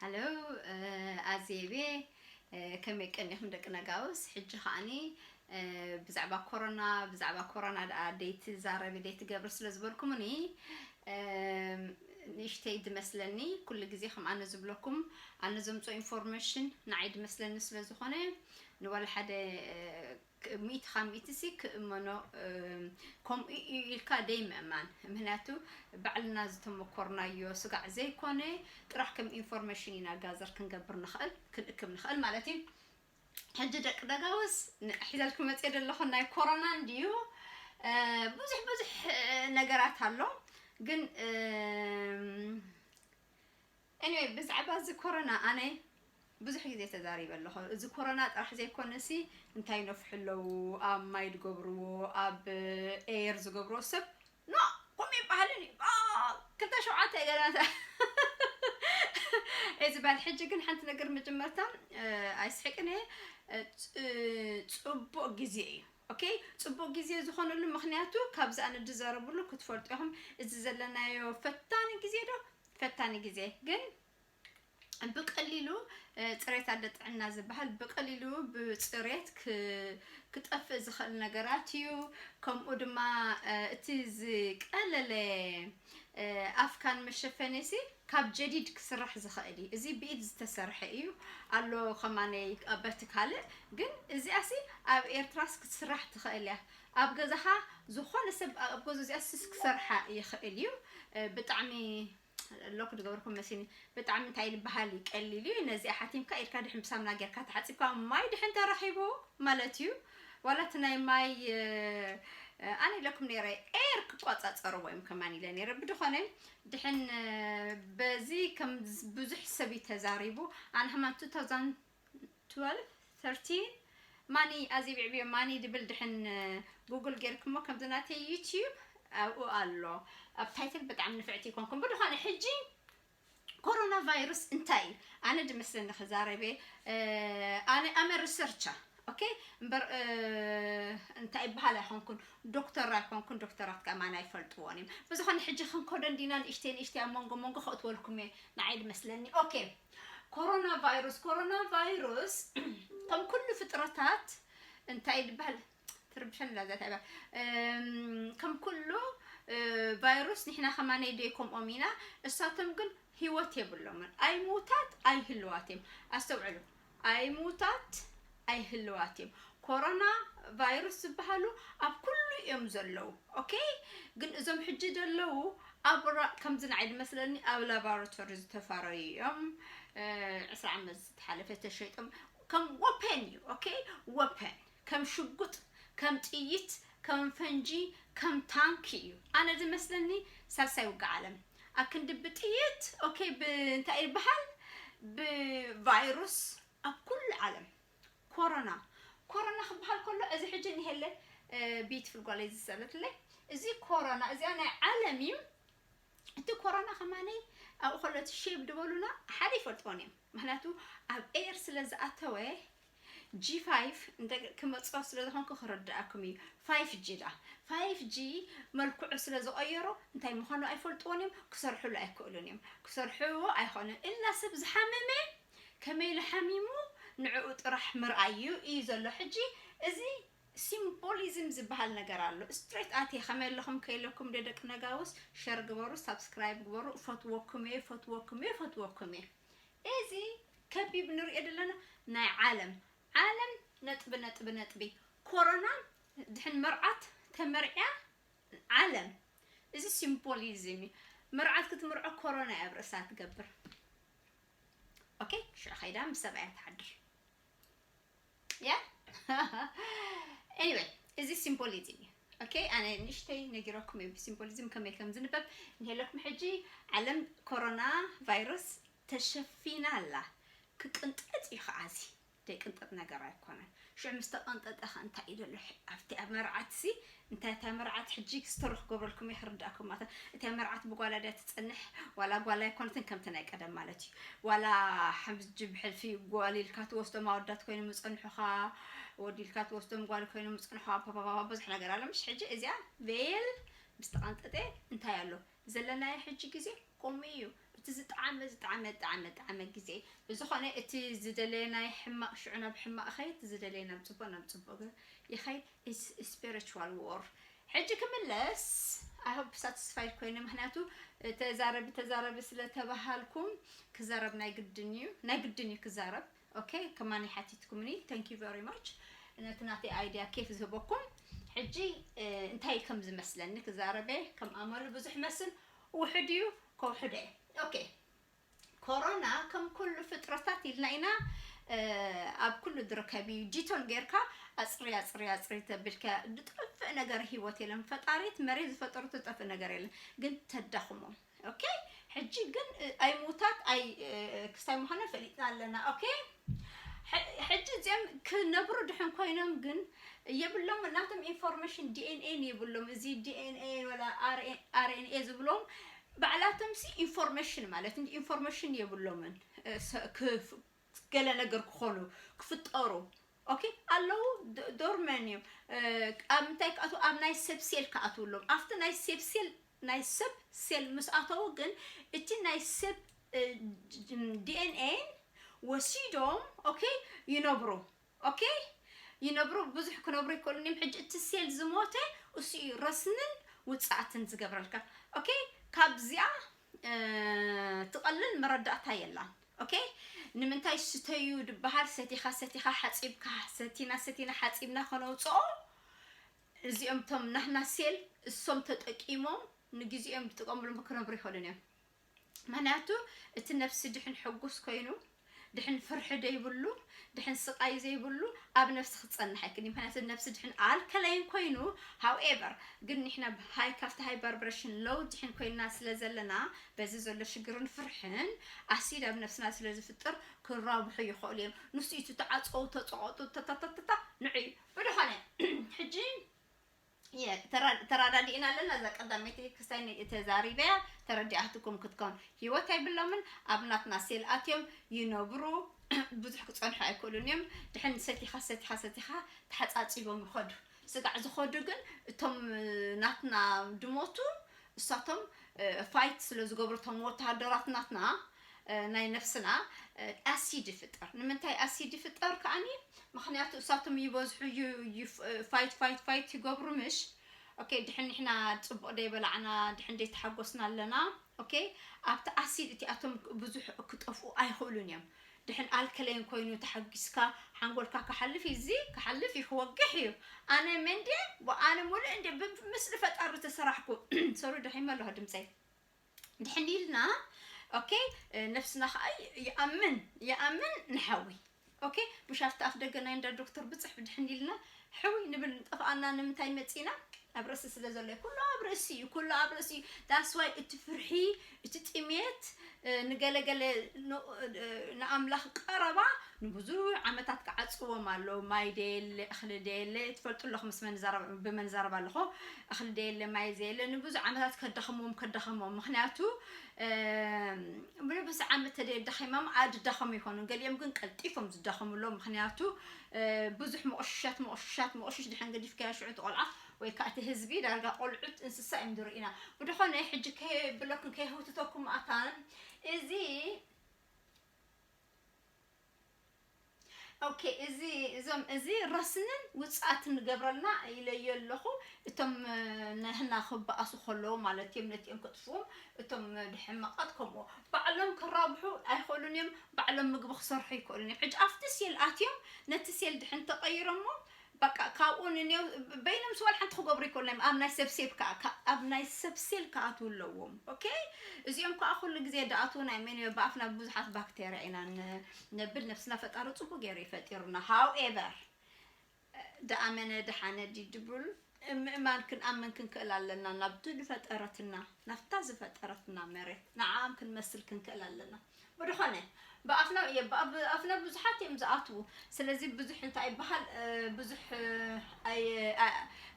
ሃሎ፣ ኣዜቤ፣ ከመይ ቀኒኹም ደቂ ነጋውስ? ሕጂ ከዓኒ ብዛዕባ ኮሮና፣ ብዛዕባ ኮሮና ደኣ ደይትዛረቢ ደይትገብሪ ስለ ዝበልኩምኒ፣ ንእሽተይ ድመስለኒ። ኩሉ ግዜ ከም ኣነ ዝብለኩም፣ ኣነ ዘምጾ ኢንፎርሜሽን ንዓይ ድመስለኒ ስለ ዝኾነ፣ ንዋላ ሓደ ሚእቲ ካብ ሚእቲ ሲ ክእመኖ ከምኡ እዩ ኢልካ ደይ ምእማን። ምክንያቱ ባዕልና ዝተመኮርናዮ ስጋዕ ዘይኮነ፣ ጥራሕ ከም ኢንፎርሜሽን ኢና ጋዘር ክንገብር ንኽእል፣ ክንእክብ ንኽእል ማለት እዩ። ሕጂ ደቂ ደጋውስ ሒዘልኩም መፅየ ዘለኹ ናይ ኮሮና እንድዩ። ብዙሕ ብዙሕ ነገራት ኣሎ፣ ግን anyway፣ ብዛዕባ እዚ ኮሮና ኣነ ብዙሕ ግዜ ተዛሪበ ኣለኹ። እዚ ኮሮና ጥራሕ ዘይኮነሲ፣ እንታይ ነፍሑ ኣለዉ፣ ኣብ ማይ ዝገብርዎ፣ ኣብ ኤር ዝገብርዎ ሰብ ኖ፣ ከምኡ ይበሃልን እዩ። ክልተ ሸውዓተ ገና እዚ በል። ሕጂ ግን ሓንቲ ነገር መጀመርታ ኣይስሕቅን እየ፣ ፅቡቅ ግዜ እዩ። ኦኬ፣ ፅቡቅ ግዜ ዝኾነሉ ምክንያቱ ካብዚ ኣነ ድዛረብሉ ክትፈልጡ ኢኹም። እዚ ዘለናዮ ፈታኒ ግዜ ዶ ፈታኒ ግዜ ግን ብቀሊሉ፣ ጽሬት ኣደ ጥዕና ዝበሃል ብቀሊሉ ብጽሬት ክጠፍእ ዝኽእል ነገራት እዩ። ከምኡ ድማ እቲ ዝቀለለ ኣፍካን መሸፈኒሲ ካብ ጀዲድ ክስራሕ ዝኽእል እዩ። እዚ ብኢድ ዝተሰርሐ እዩ ኣሎ ከማነይ በቲ ካልእ። ግን እዚኣሲ ኣብ ኤርትራስ ክትስራሕ ትኽእል እያ። ኣብ ገዛኻ ዝኾነ ሰብ ኣብ ገዛ እዚኣስ ክሰርሓ ይኽእል እዩ። ብጣዕሚ ሎክ ድገብርኩም መሲኒ። ብጣዕሚ እንታይ ዝበሃል እዩ፣ ቀሊል እዩ። ነዚኣ ሓቲምካ ኢድካ ድሕን ብሳምና ጌርካ ተሓፂብካ ማይ ድሕን ተረኺቡ ማለት እዩ። ዋላ እቲ ናይ ማይ ኣነ ኢለኩም ነይረ ኤር ክቋፃፀርዎ እዮም ከማን ኢለ ነይረ። ብድኾነ ድሕን በዚ ከም ብዙሕ ሰብ እዩ ተዛሪቡ። ኣነ ከማን two thousand twelve thirteen ማኒ ኣዚ ብዕብዮ ማኒ ድብል ድሕን ጉግል ጌርክሞ ከምዚ ናተይ ዩቲዩብ ኣብኡ ኣሎ። ኣብ ታይትል ብጣዕሚ ንፍዕቲ ይኮንኩም። ብድኾነ ሕጂ ኮሮና ቫይሩስ እንታይ እዩ? ኣነ ድመስለኒ ክዛረበ ኣነ ኣመ ሪሰርቻ ኦኬ እምበር እንታይ ይበሃል ኣይኮንኩን፣ ዶክተር ኣይኮንኩን። ዶክተራት ከማን ኣይፈልጥዎን እዮም። ብዝኾነ ሕጂ ክንከዶ እንዲና ንእሽተይ ንእሽተይ ኣብ መንጎ መንጎ ከእትወልኩም እየ ንዓይ ድመስለኒ። ኦኬ፣ ኮሮና ቫይሩስ። ኮሮና ቫይሩስ ከም ኩሉ ፍጥረታት እንታይ ድበሃል ትርብሸን ላዛት ኣይባ ከም ኩሉ ቫይሩስ ንሕና ከማነይ ደይ ከምኦም ኢና። እሳቶም ግን ህይወት የብሎምን። ኣይሙታት ኣይህልዋት እዮም። ኣስተውዕሉ፣ ኣይሙታት ኣይህልዋት እዮም። ኮሮና ቫይሩስ ዝበሃሉ ኣብ ኩሉ እዮም ዘለዉ። ኦኬ፣ ግን እዞም ሕጂ ዘለዉ ኣብ ራ- ከምዚ ንዓይ ዝመስለኒ ኣብ ላቦራቶሪ ዝተፋረዩ እዮም። ዕስራ ዓመት ዝተሓለፈ ተሸይጦም ከም ወፐን እዩ። ኦኬ፣ ወፐን ከም ሽጉጥ፣ ከም ጥይት፣ ከም ፈንጂ፣ ከም ታንክ እዩ። ኣነ ዝመስለኒ ሳልሳይ ውግእ ዓለም ኣክንዲ ብጥይት ኦኬ ብእንታይ ይበሃል ብቫይሩስ ኣብ ኩሉ ዓለም ኮሮና ኮሮና ክበሃል ከሎ እዚ ሕጂ እኒሄለ ቢትፍል ጓለይ ዝሰለትለይ እዚ ኮሮና እዚኣ ናይ ዓለም እዩ። እቲ ኮሮና ከማነይ ኣብኡ ከሎ እቲ ሼብ ዝበሉና ሓደ ይፈልጥዎን እዮም። ምክንያቱ ኣብ ኤር ስለ ዝኣተወ ጂ ፋይቭ ክመፅኦ ስለ ዝኾንኩ ክረዳእኩም እዩ። ፋይፍ ጂ ዳ ፋይፍ ጂ መልክዑ ስለ ዝቐየሮ እንታይ ምዃኑ ኣይፈልጥዎን እዮም። ክሰርሕሉ ኣይክእሉን እዮም። ክሰርሕዎ ኣይኾኑን። እላ ሰብ ዝሓመመ ከመይ ኢሉ ሓሚሙ ንዕኡ ጥራሕ ምርኣይ እዩ እዩ ዘሎ። ሕጂ እዚ ሲምቦሊዝም ዝበሃል ነገር ኣሎ። ስትሬት ኣትየ ከመይ ኣለኹም ከይለኩም ደ ደቂ ነጋውስ ሸር ግበሩ፣ ሳብስክራይብ ግበሩ። እፈትወኩም እየ፣ እፈትወኩም እየ፣ እፈትወኩም እየ። እዚ ከቢብ ንሪኦ ዘለና ናይ ዓለም ዓለም ነጥቢ ነጥቢ ነጥቢ ኮሮና ድሕን መርዓት ተመርዕያ ዓለም እዚ ሲምቦሊዝም እዩ። መርዓት ክትምርዖ ኮሮና እያ ኣብ ርእሳ ትገብር። ኦኬ ሽዑ ከይዳ ምስ ሰብኣያ ትሓድር። ያ anyway እዚ ሲምቦሊዝም እዩ። ኦኬ ኣነ ንእሽተይ ነጊረኩም እየ ብሲምቦሊዝም ከመይ ከም ዝንበብ ንሄለኩም። ሕጂ ዓለም ኮሮና ቫይረስ ተሸፊና ኣላ። ክቅንጠጥ እዩ ከዓ እዚ ደይቅንጠጥ ነገር ኣይኮነን። ሽዑ ምስ ተቀንጠጠ ከ እንታይ እዩ ዘሎ? ኣብቲ ኣብ መርዓት ሲ እንታይ እታ መርዓት ሕጂ ስተሪ ክገብረልኩም እየ ክርዳእኩም ማለት እቲ ኣብ መርዓት ብጓላ ድያ ትጸንሕ ዋላ ጓል ኣይኮነትን ከምቲ ናይ ቀደም ማለት እዩ። ዋላ ሕምጂ ብሕልፊ ጓል ኢልካ ትወስዶም ኣወዳት ኮይኖም ዝጸንሑኻ ወዲ ኢልካ ትወስዶም ጓል ኮይኖም ዝጸንሑኻ ፓፓፓፓ ብዙሕ ነገር ኣሎ። ምሽ ሕጂ እዚኣ ቬል ምስ ተቐንጠጠ እንታይ ኣሎ ዘለናዮ ሕጂ ግዜ ከምኡ እዩ። እቲ ዝጠዓመ ዝጠዓመ ዝጠዓመ ዝጠዓመ ግዜ። ብዝኾነ እቲ ዝደለየ ናይ ሕማቕ ሽዑ ናብ ሕማቕ ይኸይድ፣ እቲ ዝደለየ ናብ ጽቡቕ ናብ ጽቡቕ ይኸይድ። It's spiritual war። ሕጂ ክምለስ። I hope satisfied ኮይነ፣ ምክንያቱ ተዛረቢ ተዛረቢ ስለተባሃልኩም ክዛረብ ናይ ግድን እዩ፣ ናይ ግድን እዩ ክዛረብ። ኦኬ፣ ከማን ሓቲትኩምኒ፣ thank you very much። ነቲ ናተይ idea ኬፍ ዝህበኩም። ሕጂ እንታይ ከም ዝመስለኒ ክዛረበ ከም ኣመሉ ብዙሕ መስል ውሕድ እዩ፣ ከውሕደ። ኦኬ፣ ኮሮና ከም ኩሉ ፍጥረታት ኢልና ኢና ኣብ ኩሉ ዝርከብ እዩ። ዲቶል ጌርካ ኣፅሪ ኣፅሪ ኣፅሪ ተቢልካ ዝጠፍእ ነገር ህይወት የለን። ፈጣሪት መሬት ዝፈጠሩ ዝጠፍእ ነገር የለን፣ ግን ተዳኽሞ። ኦኬ፣ ሕጂ ግን ኣይሙታት ኣይ ክስታይ ምዃነ ፈሊጥና ኣለና። ኦኬ፣ ሕጂ እዚኦም ክነብሩ ድሕን ኮይኖም ግን የብሎም፣ እናቶም ኢንፎርሜሽን ዲኤንኤን የብሎም። እዚ ዲኤንኤ ወላ ኣርኤንኤ ዝብሎም ባዕላቶም ሲ ኢንፎርሜሽን ማለት እንጂ ኢንፎርሜሽን የብሎምን። ገለ ነገር ክኾኑ ክፍጠሩ ኦኬ ኣለዉ። ዶርመን እዮም። ኣብ ምንታይ ክኣትዉ? ኣብ ናይ ሰብ ሴል ክኣትዉ ኣለዎም። ኣብቲ ናይ ሰብ ሴል ናይ ሰብ ሴል ምስ ኣተዉ ግን እቲ ናይ ሰብ ዲኤንኤን ወሲዶም ኦኬ ይነብሩ። ኦኬ ይነብሩ፣ ብዙሕ ክነብሩ ይክእሉ እዮም። ሕጂ እቲ ሴል ዝሞተ እሱ እዩ ረስንን ውፅኣትን ዝገብረልካ። ኦኬ ካብዚኣ ትቐልል መረዳእታ የላን። ኦኬ ንምንታይ ስተዩ ድበሃል? ሰቲኻ ሰቲኻ ሓፂብካ፣ ሰቲና ሰቲና ሓፂብና ከነውፅኦ እዚኦም ቶም ናህና ሴል እሶም ተጠቂሞም ንግዜኦም ዝጥቀምሉ ክነብሩ ይኽእሉን እዮም። ምክንያቱ እቲ ነብሲ ድሕን ሕጉስ ኮይኑ ድሕን ፍርሒ ደይብሉ ድሕን ስቃይ ዘይብሉ ኣብ ነብሲ ክፀንሕ ኣይክእል። ምክንያቱ ነብሲ ድሕን ኣልከለይን ኮይኑ however ግን ንሕና ሃይ ካብቲ ሃይበርብሬሽን ሎው ድሕን ኮይና ስለ ዘለና በዚ ዘሎ ሽግርን ፍርሕን ኣሲድ ኣብ ነብስና ስለ ዝፍጥር ክራብሑ ይኽእሉ እዮም። ንሱ እዩ ተዓፀው ተፀቆጡ ተታታታታ ንዑ እዩ ብድኾነ ሕጂ ተራዳዲእና ኣለና። እዛ ቀዳመይቲ ክስታይ ተዛሪበያ ተረዲኣትኩም ክትከውን ህይወት ኣይብሎምን። ኣብ ናትና ሴል ኣትዮም ይነብሩ ብዙሕ ክፀንሑ ኣይክእሉን እዮም። ድሕን ሰቲኻ ሰቲኻ ሰቲኻ ተሓፃፂቦም ይኸዱ። ስጋዕ ዝኸዱ ግን እቶም ናትና ድሞቱ እሳቶም ፋይት ስለ ዝገብሩ እቶም ወተሃደራት ናትና ናይ ነፍስና ኣሲድ ይፍጠር። ንምንታይ ኣሲድ ይፍጠር ከዓኒ ምክንያቱ እሳቶም ይበዝሑ ፋይት ፋይት ፋይት ይገብሩ ምሽ ኦኬ ድሕን ንሕና ፅቡቅ ደይበላዕና ድሕን ደይተሓጎስና ኣለና። ኦኬ ኣብቲ ኣሲድ እቲኣቶም ብዙሕ ክጠፍኡ ኣይኽእሉን እዮም። ድሕን ኣልከለይን ኮይኑ ተሓጊስካ ሓንጎልካ ክሓልፍ እዚ ክሓልፍ እዩ ክወግሕ እዩ። ኣነ መንዴ ኣነ ሙሉእ እንደ ብምስሊ ፈጣሪ ተሰራሕኩ ሰሩ ደኺመ ኣለኹ ድምፀይ ድሕን ኢልና ኦኬ ነፍስና ከዓ ይኣምን ይኣምን ንሓዊ ኦኬ ምሽ ኣብቲ ኣፍ ደገ ናይ እንዳ ዶክተር ብፅሕ ብድሕን ኢልና ሕዊ ንብል ንጠፍኣና ንምንታይ መፂና ኣብ ርእሲ ስለ ዘሎ ኩሉ ኣብ ርእሲ እዩ ኩሉ ኣብ ርእሲ እዩ that's why እቲ ፍርሒ እቲ ጥሜት ንገለገለ ንኣምላኽ ቀረባ ንብዙሕ ዓመታት ክዓፅዎም ኣሎ። ማይ ደየለ እኽሊ ደየለ ትፈልጡ ኣለኹ ምስ ብመንዛረብ ኣለኹ እኽሊ ደየለ ማይ ዘየለ ንብዙሕ ዓመታት ከዳኽምዎም ከዳኽምዎም ምክንያቱ ብንብስ ዓመት ተደየዳኺሞም ኣድዳኸሙ ይኾኑ ገሊኦም ግን ቀልጢፎም ዝዳኸሙ ኣሎ ምክንያቱ ብዙሕ መቆሽሻት መቆሽሻት መቆሽሽ ድሕን ገዲፍካዮ ሽዑ እቲ ቆልዓ ወይ ከዓ እቲ ህዝቢ ዳርጋ ቆልዑት እንስሳ እዮም ዝርኢና ብድኾነ ሕጂ ከይብለኩም ከይህውትተኩም ኣታን እዚ ኦኬ እዚ እዞም እዚ ረስንን ውፅኣት ንገብረልና ኢለዮ ኣለኹ እቶም ንህና ክበኣሱ ከለዉ ማለት እዮም ነቲኦም ክጥፍዎም እቶም ድሕመቐት ከምኡ ባዕሎም ክራብሑ ኣይኽእሉን እዮም ባዕሎም ምግቢ ክሰርሑ ይኽእሉን እዮም ሕጂ ኣብቲ ሴል ኣትዮም ነቲ ሴል ድሕን ተቐይሮሞ በቃ ካብኡ ንኔው በይኖም ስዋል ሓንቲ ክገብሩ ይክእሉ እዮም ኣብ ናይ ሰብ ሴል ከዓ ኣብ ናይ ሰብ ሴል ክኣትዉ ኣለዎም ኦኬ እዚኦም ከዓ ኩሉ ግዜ ደኣትዉ ናይ መን ብኣፍና ብዙሓት ባክቴርያ ኢና ነብል ነብስና ፈጣሪ ፅቡቅ ገይሩ ይፈጢሩና however ደኣመነ ደሓነ ድድብል ምእማን ክንኣምን ክንክእል ኣለና ናብቲ ዝፈጠረትና ናብታ ዝፈጠረትና መሬት ንዓም ክንመስል ክንክእል ኣለና ብድኾነ ብኣፍና እየ ብኣፍና ብዙሓት እዮም ዝኣትዉ ስለዚ ብዙሕ እንታይ ይበሃል ብዙሕ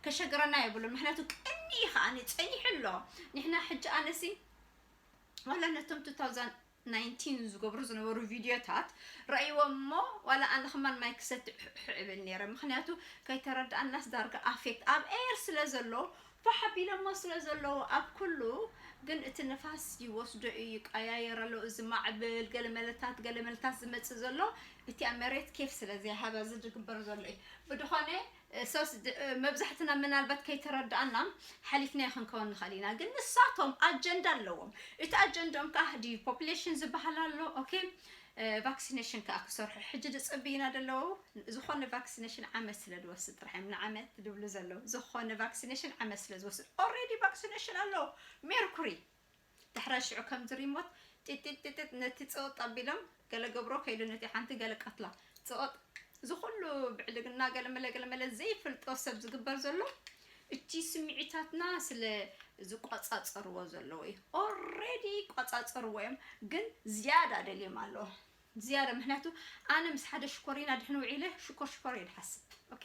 ከሸግረና የብሉን ምክንያቱ ቀኒ ከዓ ጸኒሑ ኣሎ ንሕና ሕጂ ኣነሲ ዋላ ነቶም 2019 ዝገብሩ ዝነበሩ ቪድዮታት ረእይዎም እሞ ዋላ ኣነ ከማን ማይ ክሰቲ ሕዕብል ነረ ምክንያቱ ከይተረዳኣናስ ዳርጋ ኣፌክት ኣብ ኤር ስለ ዘሎ ፋሕ ኣቢሎሞ ስለ ዘለዉ ኣብ ኩሉ ግን እቲ ንፋስ ይወስዶ እዩ፣ ይቀያየር ኣሎ። እዚ ማዕበል ገለመለታት ገለመለታት ዝመጽእ ዘሎ እቲ ኣብ መሬት ኬፍ ስለ ዘይሃባ ዝግበር ዘሎ እዩ። ብድኾነ ሶስ መብዛሕትና ምናልባት ከይተረዳኣና ሓሊፍናዮ ክንከውን ንኽእል ኢና። ግን ንሳቶም ኣጀንዳ ኣለዎም። እቲ ኣጀንዳኦም ከዓ ዲፖፕሌሽን ዝበሃል ኣሎ። ኦኬ፣ ቫክሲኔሽን ከዓ ክሰርሑ ሕጂ ዝፅብይና ዘለዉ። ዝኾነ ቫክሲኔሽን ዓመት ስለ ዝወስድ ጥራሕ እዮም ንዓመት ዝብሉ ዘለዉ። ዝኾነ ቫክሲኔሽን ዓመት ስለ ዝወስድ፣ ኦልሬዲ ቫክሲኔሽን ኣሎ። ሜርኩሪ ድሕረ ሽዑ ከምዚ ሪሞት ጢጢጢጢጥ ነቲ ፀወጥ ኣቢሎም ገለ ገብሮ ከይዱ ነቲ ሓንቲ ገለ ቀትላ። ፀወጥ፣ እዚ ኩሉ ብዕልግና ገለመለ ገለመለ ዘይፈልጦ ሰብ ዝግበር ዘሎ፣ እቲ ስምዒታትና ስለ ዝቆፃፀርዎ ዘለዉ እዩ። ኦልሬዲ ቆፃፀርዎ እዮም፣ ግን ዝያዳ ደልዮም ኣለዉ። ዝያዳ፣ ምክንያቱ ኣነ ምስ ሓደ ሽኮሪና ድሕን ውዒለ ሽኮር ሽኮር እየ ዝሓስብ። ኦኬ፣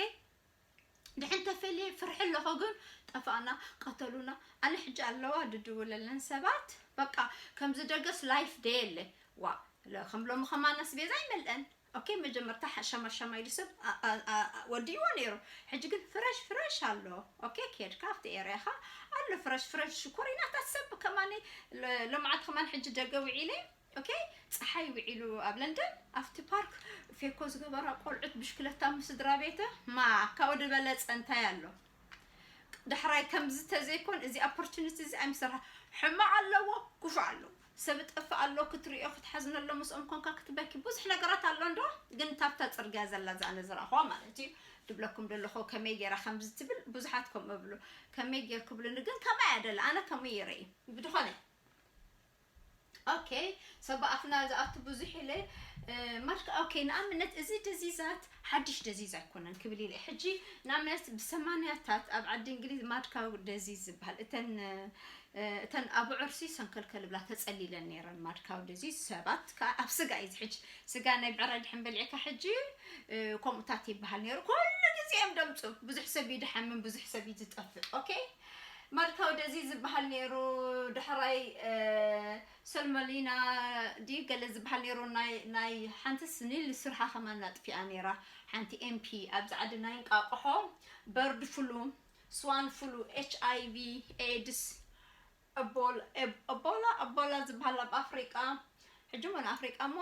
ድሕን ተፈልየ ፍርሒ ኣለኹ፣ ግን ጠፋእና፣ ቀተሉና። ኣነ ሕጂ ኣለዋ ድድውለለን ሰባት፣ በቃ ከምዚ ደገስ ላይፍ ደየለ። ዋ፣ ለ-፣ ከም ሎሚ ከማን ኣስቤዛ ኣይመልአን። ኦኬ፣ መጀመርታ ሓ-፣ ሸማ ሸማ ኢሉ ሰብ ኣ-፣ ኣ-፣ ኣ-፣ ኣ-፣ ወዲእዎ ነይሩ። ሕጂ ግን ፍረሽ ፍረሽ ኣሎ። ኦኬ፣ ከድካ ኣብቲ ኤርያኻ ኣሎ ፍረሽ ፍረሽ ሽኮሪናታት ሰብ ከማን ለ-፣ ሎምዓት ከማን ሕጂ ደገ ውዒለ። ኦኬ፣ ፀሓይ ውዒሉ ኣብ ለንደን ኣብቲ ፓርክ ፌኮ ዝገበራ ቆልዑት ብሽክለታ ምስ ስድራ ቤተ ማ ካብኡ ዝበለፀ እንታይ ኣሎ? ዳሕራይ ከምዚ ተዘይኮን እዚ ኦፖርቹኒቲ እዚ ኣይምሰርሓ። ሕማቕ ኣለዎ፣ ክፉእ ኣለዎ። ሰብ ይጠፍእ ኣሎ፣ ክትሪኦ ክትሓዝነሎ፣ ምስኦም ኮንካ ክትበኪ፣ ብዙሕ ነገራት ኣሎ እንዶ። ግን ታብታ ፅርግያ ዘላ እዛ ኣነ ዝረኣኽዋ ማለት እዩ። ድብለኩም ደለኹ ከመይ ገይራ ከምዚ ትብል ብዙሓት ከምኡ እብሉ። ከመይ ገይር ክብሉኒ ግን ከማይ ኣደለ፣ ኣነ ከምኡ ይርኢ። ብድኾነ ኦኬ፣ ሰብ ኣፍና ዝኣቱ ብዙሕ ኢለ፣ እ፣ ማድካ፣ ኦኬ፣ ንኣብነት እዚ ደዚዛት ሓድሽ ደዚዝ ኣይኮነን ክብል ኢለ። ሕጂ ንኣብነት ብሰማንያታት ኣብ ዓዲ እንግሊዝ ማድካው ደዚዝ ዝበሃል፣ እተን፣ እ፣ እተን ኣብ ዑርሲ ሰንከልከል ብላ ተጸሊለን ነይረን። ማድካው ደዚዝ ሰባት ከኣ ኣብ ስጋ እዩ ዝሕጅ። ስጋ ናይ ብዕራይ ድሕን በሊዕካ ሕጂ፣ እ፣ ከምኡታት ይበሃል ነይሩ። ኩሉ ግዜ እዮም ደምጹ። ብዙሕ ሰብ እዩ ድሓምን፣ ብዙሕ ሰብ እዩ ዝጠፍእ። ኦኬ? ማድካው ደዚዝ ዝበሃል ነይሩ። ዳሕራይ፣ እ፣ ሰልሞሊና ድዩ ገለ ዝበሃል ነይሩ፣ ናይ፣ ናይ ሓንቲ ስኒል ስርሓ ከማን ኣጥፊኣ ነይራ። ሓንቲ ኤምፒ ኣብዚ ዓዲ ናይ እንቃቆሖ፣ በርድ ፍሉ፣ ስዋን ፍሉ፣ ኤች ኣይ ቪ፣ ኤድስ፣ እቦል-፣ እብ-፣ እቦላ፣ እቦላ ዝበሃል ኣብ ኣፍሪቃ፣ ሕጂ እውን ኣፍሪቃ እሞ፣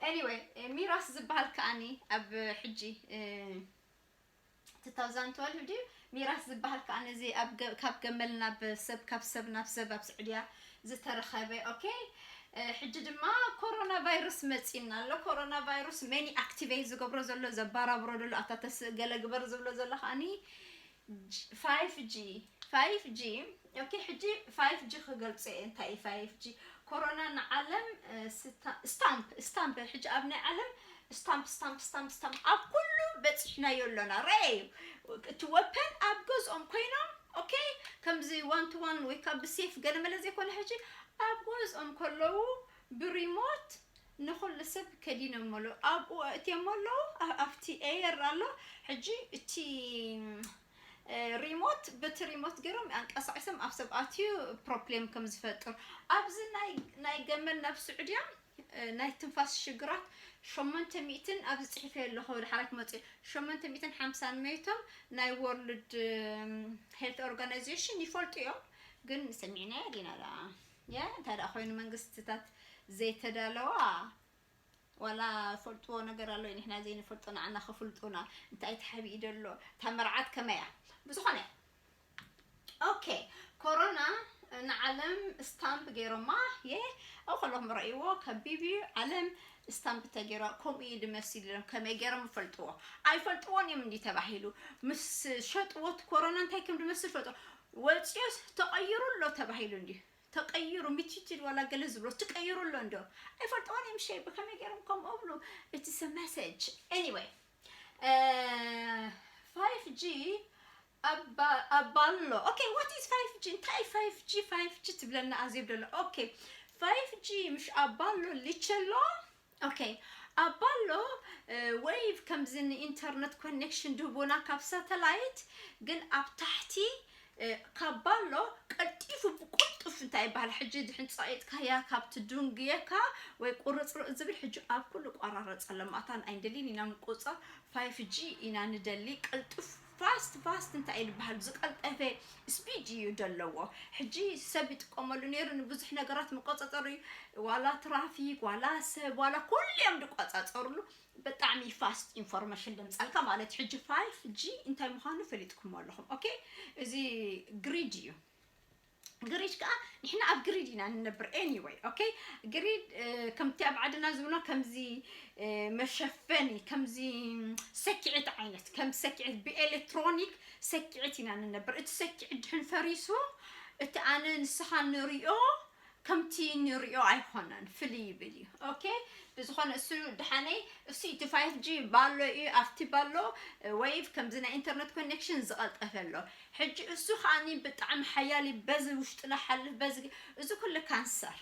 ኤኒወይ፣ ሚራስ ዝበሃል ከኣኒ ኣብ ሕጂ፣ እ፣ two thousand twelve ድዩ? ሚራስ ዝበሃል ከኣ ነዚ ኣብ ገ-፣ ካብ ገመል ናብ ሰብ፣ ካብ ሰብ ናብ ሰብ ኣብ ስዑድያ ዝተረኸበ። ኦኬ፣ እ፣ ሕጂ ድማ ኮሮና ቫይረስ መጺና ኣሎ። ኮሮና ቫይረስ መኒ ኣክቲቬት ዝገብሮ ዘሎ፣ ዘባራብሮ ዘሎ፣ ኣታ ተስ-፣ ገለ ግበር ዝብሎ ዘሎ ከኣኒ ጂ-፣ ፋይፍ ጂ፣ ፋይፍ ጂ። ኦኬ፣ ሕጂ ፋይፍ ጂ ክገልጾ እየ። እንታይ እዩ ፋይፍ ጂ? ኮሮና ንዓለም፣ እ፣ ስታ-፣ ስታምፕ፣ ስታምፕ፣ ሕጂ ኣብ ናይ ዓለም ስታምፕ፣ ስታምፕ፣ ስታምፕ፣ ስታምፕ ኣብ ኩሉ በጺሕናዮ ኣሎና። ረኣዩ፣ እቲ ወፐን ኣብ ገዝኦም ኮይኖም፣ ኦኬ፣ ከምዚ ዋን ቱ ዋን ወይ ካብ ብሴፍ ገለ መለ ዘይኮነ፣ ሕጂ ኣብ ገዝኦም ከለዉ ብሪሞት ንኹሉ ሰብ ከዲኖም ኣለዉ። ኣብኡ ኣእትዮም ኣለዉ፣ ኣ-፣ ኣብቲ ኤየር ኣሎ። ሕጂ እቲ፣ እ፣ ሪሞት፣ በቲ ሪሞት ገይሮም ኣንቀሳቒሶም ኣብ ሰብ ኣትዩ ፕሮብሌም ከም ዝፈጥር። ኣብዚ ናይ፣ ናይ ገመል ናብ ስዑድያ፣ እ፣ ናይ ትንፋስ ሽግራት ሸሞንተ ሚእትን ኣብዚ ጽሒፈ ኣለኹ፣ ድሓር ክመጽእ፣ ሸሞንተ ሚእትን ሓምሳን መይቶም ናይ ወርልድ፣ እም፣ ሄልት ኦርጋናይዜሽን ይፈልጡ እዮም፣ ግን ሰሚዕናዮ ዲና ደኣ? ያ፣ እንታይ ደኣ ኮይኑ መንግስትታት ዘይተዳለዋ? ዋላ ፈልጥዎ ነገር ኣሎ፣ ንሕና ዘይንፈልጦ ንዓና ክፍልጡና? እንታይ ተሓቢኡ ደሎ? እታ መርዓት ከመያ? ብዝኾነ፣ ኦኬ፣ ኮሮና ንዓለም ስታምፕ ገይሮማ፣ የ፣ ኣብ ከለኹም ረእይዎ፣ ከቢብ እዩ፣ ዓለም ስታምፕ ተገይራ፣ ከምኡ እዩ ዝመስል ኢሎም ከመይ ገይሮም ይፈልጥዎ? ኣይፈልጥዎን እዮም እንዲ ተባሂሉ። ምስ ሸጥዎ እቲ ኮሮና እንታይ ከም ዝመስል ፈልጦ። ወፂኦስ ተቐይሩ ኣሎ ተባሂሉ እንዲ። ተቐይሩ፣ ሚቲቲል ዋላ ገለ ዝብሎ፣ ትቀይሩ ኣሎ እንዶ። ኣይፈልጥዎን እዮም ሸይበ፣ ከመይ ገይሮም ከምኡ እብሉ? It's a message. Anyway፣ እ፣ ፋይፍ ጂ ኣባ-፣ ኣባሎ። ኦኬ፣ what is ፋይፍ ጂ? እንታይ ፋይፍ ጂ? ፋይፍ ጂ ትብለና ኣዜብ ደሎ። ኦኬ፣ ፋይፍ ጂ ምሽ ኣባሎ ሊቸሎ። ኦኬ፣ ኣባሎ፣ እ፣ ዌይቭ ከምዚ ንኢንተርነት ኮኔክሽን ድህቡና ካብ ሳተላይት፣ ግን ኣብ ታሕቲ፣ እ፣ ካብ ባሎ ቀልጢፉ ብቁልጡፍ እንታይ ይበሃል? ሕጂ ድሕን ጸቒጥካያ ካብቲ ዱንግየካ ወይ ቁርጽርጽ ዝብል ሕጂ ኣብ ኩሉ ቋራረጸ ኣሎ። ማእታን ኣይንደልን ኢና ምቁጽጻር፣ ፋይፍ ጂ ኢና ንደሊ። ቅልጡፍ ፋስት ፋስት እንታይ እዩ ዝበሃል? ዝቀልጠፈ ስፒድ እዩ ዘለዎ። ሕጂ ሰብ ይጥቀመሉ ነይሩ ንብዙሕ ነገራት መቆጻጸሪ፣ ዋላ ትራፊክ፣ ዋላ ሰብ፣ ዋላ ኩሉ እዮም ዝቆጻጸርሉ። ብጣዕሚ ፋስት ኢንፎርሜሽን ደምጻልካ ማለት እዩ። ሕጂ ፋይፍ ጂ እንታይ ምዃኑ ፈሊጥኩሞ ኣለኹም። ኦኬ፣ እዚ ግሪድ እዩ። ግሪድ ከዓ ንሕና ኣብ ግሪድ ኢና ንነብር። Anyway, ኦኬ፣ ግሪድ ከምቲ ኣብ ዓድና ዝብሎ ከምዚ መሸፈኒ፣ ከምዚ ሰኪዕት ዓይነት፣ ከም ሰኪዕት ብኤሌክትሮኒክ ሰኪዕት ኢና ንነብር። እቲ ሰኪዕት ድሕን ፈሪሱ እቲ ኣነ ንስኻ ንሪኦ ከምቲ ንሪኦ ኣይኮነን፣ ፍልይ ይብል እዩ። ኦኬ፣ ብዝኾነ እሱ ደሓነይ እሱ እቲ ፋይፍ ጂ ባሎ እዩ፣ ኣብቲ ባሎ ዌቭ ከምዚ ናይ ኢንተርነት ኮኔክሽን ዝቐልጠፈ ኣሎ። ሕጂ እሱ ከዓኒ ብጣዕሚ ሓያል እዩ። በዚ ውሽጥና ሓልፍ፣ በዚ እዚ ኩሉ ካንሰር፣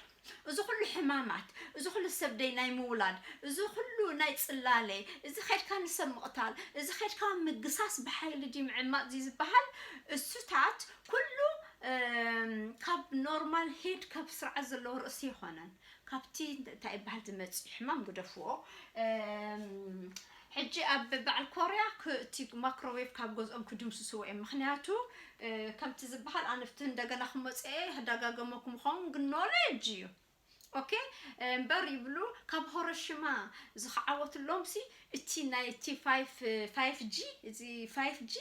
እዚ ኩሉ ሕማማት፣ እዚ ኩሉ ሰብ ደይ ናይ ምውላድ፣ እዚ ኩሉ ናይ ጽላለ፣ እዚ ኸድካ ንሰብ ምቕታል፣ እዚ ኸድካ ምግሳስ ብሓይሊ ድዩ ምዕማጽ ድዩ ዝበሃል እሱታት ኩሉ ካብ ኖርማል ሄድ ካብ ስርዓት ዘለዎ ርእሲ ይኾነን። ካብቲ እንታይ ይበሃል ዝመጽእ ሕማም ግደፍዎ። ሕጂ ኣብ በዓል ኮርያ እቲ ማክሮዌቭ ካብ ገዝኦም ክድምስስዎ እዮም። ምክንያቱ ከምቲ ዝበሃል ኣነ ኣብቲ እንደገና ክመፅእ ህዳጋገመኩም ኸውን ግን ኖሌጅ እዩ። ኦኬ እምበር ይብሉ ካብ ሆሮሽማ ዝኸዓወትሎም ሲ እቲ ናይ እቲ ፋይፍ ጂ እዚ ፋይፍ ጂ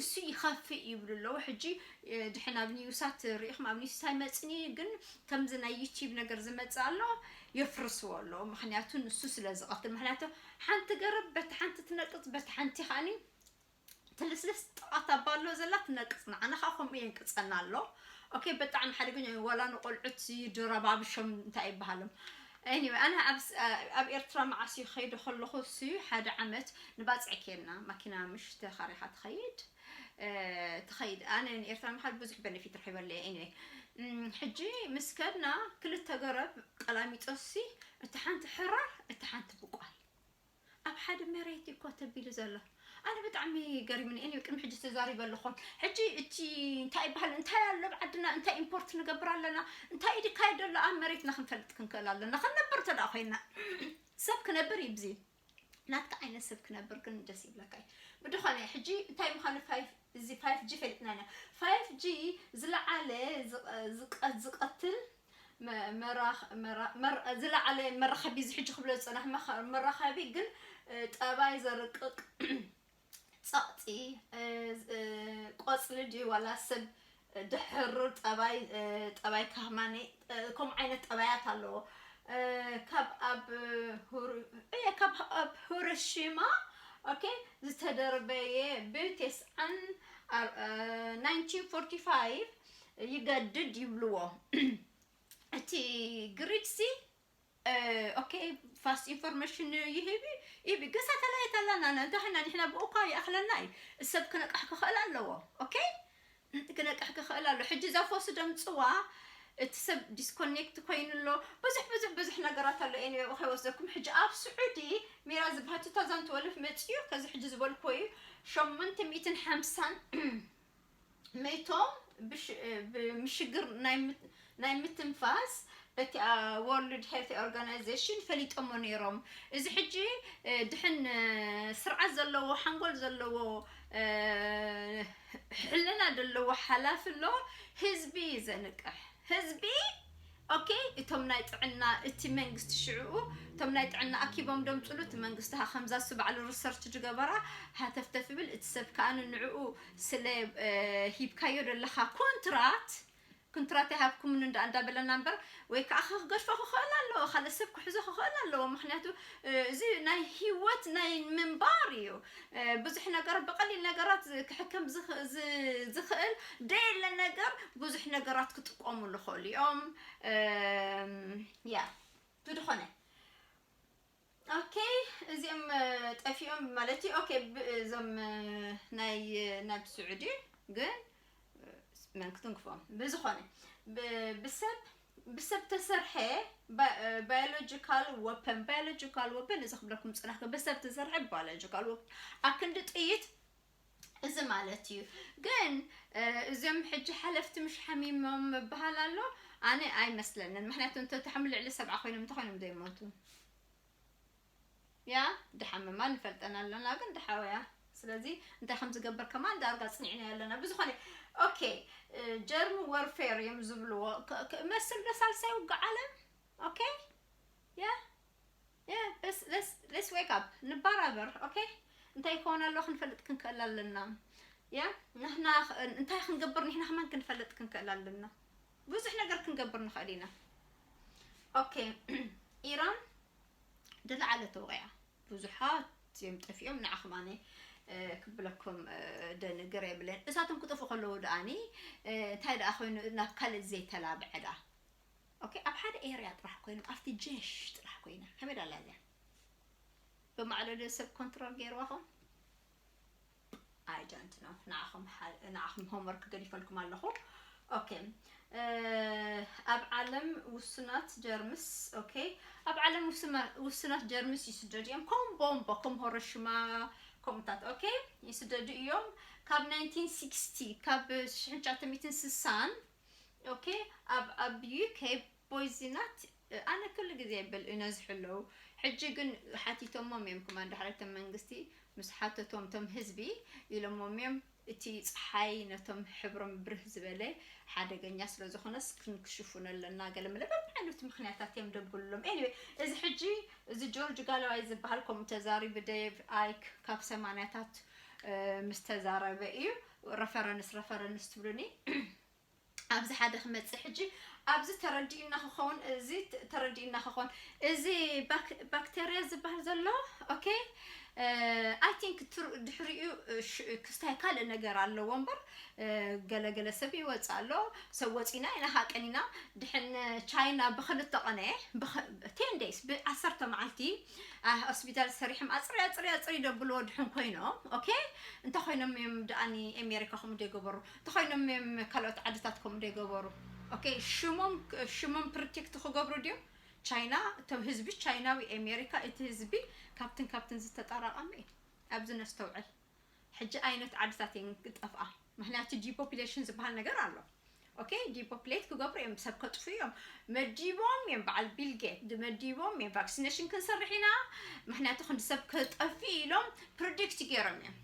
እሱ ይኸፍእ ይብሉ ኣለዉ። ሕጂ ድሕን ኣብ ኒውሳት ርኢኹም ኣብ ኒውስ ኣይመፅኒ ግን ከምዚ ናይ ዩቲብ ነገር ዝመፅእ ኣሎ የፍርስዎ ኣለዉ። ምክንያቱ ንሱ ስለ ዝቐትል ምክንያቱ ሓንቲ ገረብ በቲ ሓንቲ ትነቅፅ በቲ ሓንቲ ከዓኒ ትልስልስ ጥቓት ኣባሎ ዘላ ትነቅጽ ንዓና ከዓ ከምኡ የንቅጸና ኣሎ። ኦኬ ብጣዕሚ ሓደገኛ እዩ። ዋላ ንቆልዑት ይድረባብሾም እንታይ ይበሃሎም። Anyway ኣነ ኣብ ኤርትራ መዓስ እዩ ከይደ ከለኹ እሱ ሓደ ዓመት ንባፅዕ ኬድና ማኪና ምሽ ተኻሪኻ ትኸይድ ትኸይድ ኣነ ንኤርትራ ምኻድ ብዙሕ በነፊት ረኺበለ። Anyway ሕጂ ምስ ከድና ክልተ ገረብ ቀላሚጦሲ እቲ ሓንቲ ሕራር እቲ ሓንቲ ብቋል ኣብ ሓደ መሬት እዩ ኮተቢሉ ዘሎ። ኣነ ብጣዕሚ ገሪምኒ እኔ ቅድሚ ሕጂ ተዛሪበ ኣለኹም። ሕጂ እቲ እንታይ ይበሃል እንታይ ኣሎ ኣብ ዓድና እንታይ ኢምፖርት ንገብር ኣለና እንታይ ይድካየድ ኣሎ ኣብ መሬትና ክንፈልጥ ክንክእል ኣለና ክንነብር ተዳ ኮይና ሰብ ክነብር ይብዚ ናትካ ዓይነት ሰብ ክነብር ግን ደስ ይብለካ እዩ። ብድኾነ ሕጂ እንታይ ምዃኑ ፋይፍ እዚ ፋይፍ ጂ ፈሊጥና ኢና። ፋይፍ ጂ ዝለዓለ ዝቐ- ዝቀትል ዝለዓለ መራኸቢ እዚ ሕጂ ክብሎ ዝፀናሕ መራኸቢ ግን ጠባይ ዘርቅቕ ፀቕጢ ቆፅሊ ድዩ ዋላ ሰብ ድሕርር ጠባይ ጠባይ ካህማነ ከምኡ ዓይነት ጠባያት ኣለዎ። ካብ ኣብ ካብ ኣብ ሂሮሺማ ኦኬ ዝተደርበየ ብቴስዓን ናይንቲን ፎርቲ ፋይቭ ይገድድ ይብልዎ። እቲ ግሪድ ሲ ኦኬ ፋስት ኢንፎርሜሽን ይህብ ይህብ ግን ሳተላይት ኣለና እንተሕና ንሕና ብኡኳ ይኣኽለና እዩ። ሰብ ክነቃሕ ክኽእል ኣለዎ። ኦኬ ክነቅሕ ክኽእል ኣሎ። ሕጂ እዛ ፎስ ደምፅዋ እቲ ሰብ ዲስኮኔክት ኮይኑ ኣሎ። ብዙሕ ብዙሕ ብዙሕ ነገራት ኣሎ። ኤኒዌይ ከይወስደኩም ሕጂ ኣብ ስዑዲ ሚራ ዝበሃል ቱ ታውዘንድ ትወልፍ መፅዩ ከዚ ሕጂ ዝበልኩዎ እዩ ሸሞንተ ሚእትን ሓምሳን መይቶም ብሽ- ብምሽግር ናይ ምት- ናይ ምትንፋስ በቲ ወርልድ ሄልት ኦርጋናይዜሽን ፈሊጦሞ ነይሮም። እዚ ሕጂ ድሕን ስርዓት ዘለዎ ሓንጎል ዘለዎ ሕልና ዘለዎ ሓላፊ ኣሎ። ህዝቢ እዩ ዘንቅሕ ህዝቢ። ኦኬ እቶም ናይ ጥዕና እቲ መንግስቲ ሽዕኡ እቶም ናይ ጥዕና ኣኪቦም ደምፅሉ እቲ መንግስቲ ሃ ከምዛ እሱ ባዕሉ ሪሰርች ዝገበራ ሃተፍተፍ ይብል እቲ ሰብ ከዓ ንንዕኡ ስለ ሂብካዮ ዘለኻ ኮንትራት ኮንትራት ይሃብኩምን እንዳ እንዳበለና እምበር ወይ ከዓ ክገድፎ ክኽእል ኣለዎ ካልእ ሰብ ክሕዞ ክኽእል ኣለዎ። ምክንያቱ እዚ ናይ ሂወት ናይ ምንባር እዩ። ብዙሕ ነገር ብቀሊል ነገራት ክሕከም ዝኽእል ደየለ ነገር ብዙሕ ነገራት ክጥቀሙሉ ይኽእሉ እዮም። ያ ብድኾነ ኦኬ እዚኦም ጠፊኦም ማለት እዩ። ኦኬ እዞም ናይ ናብ ስዑዲ ግን መን ክትንክፎም ብዝኾነ ብሰብ ብሰብ ተሰርሐ ባዮሎጂካል ወፐን ባዮሎጂካል ወፐን እዚ ክብለኩም ፅናሕ ብሰብ ተሰርሐ ባዮሎጂካል ወፐን ኣክንዲ ጥይት እዚ ማለት እዩ። ግን እዚኦም ሕጂ ሓለፍቲ ምሽ ሓሚሞም ምበሃል ኣሎ ኣነ ኣይመስለንን። ምክንያቱ እንተተሓሙ ልዕሊ ሰብዓ ኮይኖም እንተኮይኖም ዘይሞቱ ያ ድሓመማ ንፈልጠን ኣለና ግን ድሓወያ ስለዚ እንታይ ከም ዝገብር ከማን ዳርጋ ጽኒዕና ኣለና። ብዝኾነ፣ ኦኬ፣ እ፣ ጀርም ወርፌር እዮም ዝብልዎ። ክ-፣ ክ-፣ መስል ዶ ሳልሳይ ውግእ ዓለም? ኦኬ? ያ? ያ፣ በስ፣ let's፣ let's wake up። ንባራበር፣ ኦኬ? እንታይ ይኸውን ኣሎ ክንፈልጥ ክንክእል ኣለና። ያ? ንሕና ኽ-፣ እንታይ ክንገብር ንሕና ከማን ክንፈልጥ ክንክእል ኣለና። ብዙሕ ነገር ክንገብር ንኽእል ኢና። ኦኬ፣ ኢራን ድለዓለ ተወቒዓ። ብዙሓት እዮም ጠፊኦም። ንዓኹም ኣነ፣ እ፣ ክብለኩም፣ እ፣ ደንግር የብለን። እሳቶም ክጠፍኡ ከለዉ ደኣኒ፣ እ፣ እንታይ ደኣ ኮይኑ ናብ ካልእ ዘይተላብዐ ደኣ። ኦኬ፣ ኣብ ሓደ ኤርያ ጥራሕ ኮይኖም፣ ኣብቲ ጀሽ ጥራሕ ኮይና፣ ከመይ ደኣ ኣላ እዚኣ? ብማዕዶ ዶ ሰብ ኮንትሮል ገይርዋኹም? I don't know። ንዓኹም ሓ-፣ ንዓኹም ሆምወርክ ገዲፈልኩም ኣለኹ። ኦኬ። እ፣ ኣብ ዓለም ውሱናት ጀርምስ፣ ኦኬ። ኣብ ዓለም ውሱና-፣ ውሱናት ጀርምስ ይስደዱ እዮም። ከም ቦምቦ፣ ከም ሆሮሽማ፣ ከምኡታት፣ ኦኬ፣ ይስደዱ እዮም። ካብ ናይንቲን ሲክስቲ፣ ካብ ሽሕን ትሽዓተ ሚእትን ስሳን፣ ኦኬ፣ ኣብ፣ ኣብ ዩ ኬ ቦይዚናት፣ ኣነ ኩሉ ግዜ ይብል እዩ ነዚ ሕለው። ሕጂ ግን ሓቲቶሞም እዮም፣ ከማን ዳሕረቶም መንግስቲ ምስ ሓተቶም፣ ቶም ህዝቢ ኢሎሞም እዮም፣ እቲ ጸሓይ ነቶም ሕብሮም ብርህ ዝበለ ሓደገኛ ስለ ዝኾነስ ክንክሽፉ ኣለና፣ ገለ መለ በብዓይነቱ ምኽንያታት እዮም ደብሉሎም። ኤኒዌይ፣ እዚ ሕጂ፣ እዚ ጆርጅ ጋላዋይ ዝበሃል ከምኡ ተዛሪቡ፣ ዴቭ ኣይክ ካብ ሰማንያታት፣ እ፣ ምስ ተዛረበ እዩ። ረፈረንስ፣ ረፈረንስ ትብሉኒ። ኣብዚ ሓደ ክመጽእ ሕጂ፣ ኣብዚ ተረዲእና ክኸውን፣ እዚ ተ-፣ ተረዲእና ክኸውን፣ እዚ ባክ-፣ ባክቴርያ ዝበሃል ዘሎ፣ ኦኬ፣ እ፣ I think ትር-፣ ድሕሪኡ፣ እ፣ ሽ-፣ ክስታይ ካልእ ነገር ኣለዎ እምበር፣ እ፣ ገለገለ ሰብ ይወጽእ ኣሎ፣ ሰብ ወጺና ኢና፣ ሃቀን ኢና፣ ድሕን ቻይና ብኽልተ ቐነ፣ ብኸ-፣ ቴን ደይስ፣ ብዓሰርተ መዓልቲ፣ አ፣ ሆስፒታል ሰሪሖም ኣጽሪ፣ ኣጽሪ፣ ኣጽሪ ደብልዎ ድሕን ኮይኖም፣ ኦኬ፣ እንተ ኮይኖም እዮም ደኣኒ ኣሜሪካ ከምኡ ደይገበሩ፣ እንተ ኮይኖም እዮም ካልኦት ዓድታት ከምኡ ደይገበሩ፣ ኦኬ፣ ሽሞም፣ ሽሞም ፕሮቴክት ክገብሩ ድዮም? ቻይና፣ እቶም ህዝቢ ቻይናዊ ኣሜሪካ፣ እቲ ህዝቢ ካብትን ካብትን ዝተጠራቐመ እዩ። ኣብዚ ነስተውዕል። ሕጂ ዓይነት ዓድታት እየን ክጠፍኣ። ምኽንያቱ ዲፖፕሌሽን ዝበሃል ነገር ኣሎ። ኦኬ፣ ዲፖፕሌት ክገብሩ እዮም፣ ሰብ ከጥፉ እዮም። መዲቦም እዮም፣ በዓል ቢል ጌት መዲቦም እዮም፣ ቫክሲኔሽን ክንሰርሕ ኢና፣ ምኽንያቱ ክንዲ ሰብ ክጠፊ ኢሎም ፕሪዲክት ገይሮም እዮም።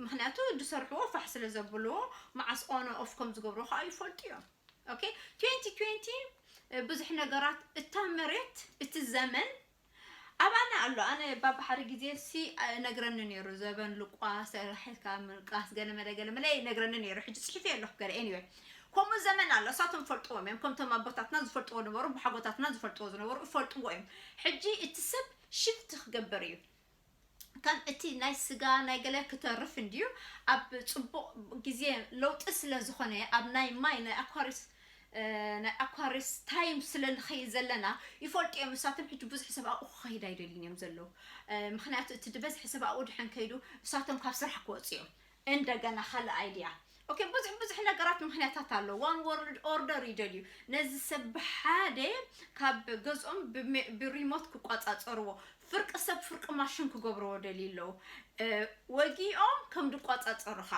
ምኽንያቱ ዝሰርሕዎ ፋሕ ስለ ዘብልዎ፣ መዓስ ኦን ኦፍ ከም ዝገብሩ ከዓ ይፈልጡ እዮም። ኦኬ፣ ትዌንቲ ትዌንቲ ብዙሕ ነገራት፣ እታ መሬት፣ እቲ ዘመን ኣባና ኣሎ። ኣነ ባባ ሓደ ግዜ ሲ ነግረኒ ነይሩ፣ ዘበን ልቋስ፣ ራሒልካ ምልቃስ፣ ገለ መለ፣ ገለ መለ ይነግረኒ ነይሩ። ሕጂ ጽሒፈ ኣለኹ ገለ። ኤኒዌይ፣ ከምኡ ዘመን ኣሎ። እሳቶም ፈልጥዎም እዮም። ከምቶም ኣቦታትና ዝፈልጥዎ ነበሩ፣ ብሓጎታትና ዝፈልጥዎ ዝነበሩ፣ ይፈልጥዎ እዮም። ሕጂ እቲ ሰብ ሽፍት ክገብር እዩ። ከም እቲ ናይ ስጋ ናይ ገለ ክተርፍ እንድዩ፣ ኣብ ጽቡቕ ግዜ ለውጢ ስለ ዝኾነ፣ ኣብ ናይ ማይ፣ ናይ ኣኳሪስ፣ እ፣ ናይ ኣኳሪስ ታይም ስለ ንኸይድ ዘለና፣ ይፈልጡ እዮም። ንሳቶም ሕጂ ብዙሕ ሰብ ኣብኡ ክኸይድ ኣይደልዩን እዮም ዘለዉ። እ፣ ምኽንያቱ እቲ ዝበዝሐ ሰብ ኣብኡ ድሕን ከይዱ፣ ንሳቶም ካብ ስራሕ ክወፁ እዮም። እንደገና ካልእ ኣይድያ። ኦኬ፣ ብዙሕ፣ ብዙሕ ነገራት ምኽንያታት ኣሎ። ዋን ወርልድ ኦርደር ይደልዩ። ነዚ ሰብ ብሓደ ካብ ገዝኦም ብሜ-፣ ብሪሞት ክቆጻጸርዎ፣ ፍርቂ ሰብ ፍርቂ ማሽን ክገብርዎ ደልዩ ኣለዉ። እ፣ ወጊኦም ከም ድቆጻጸሩኻ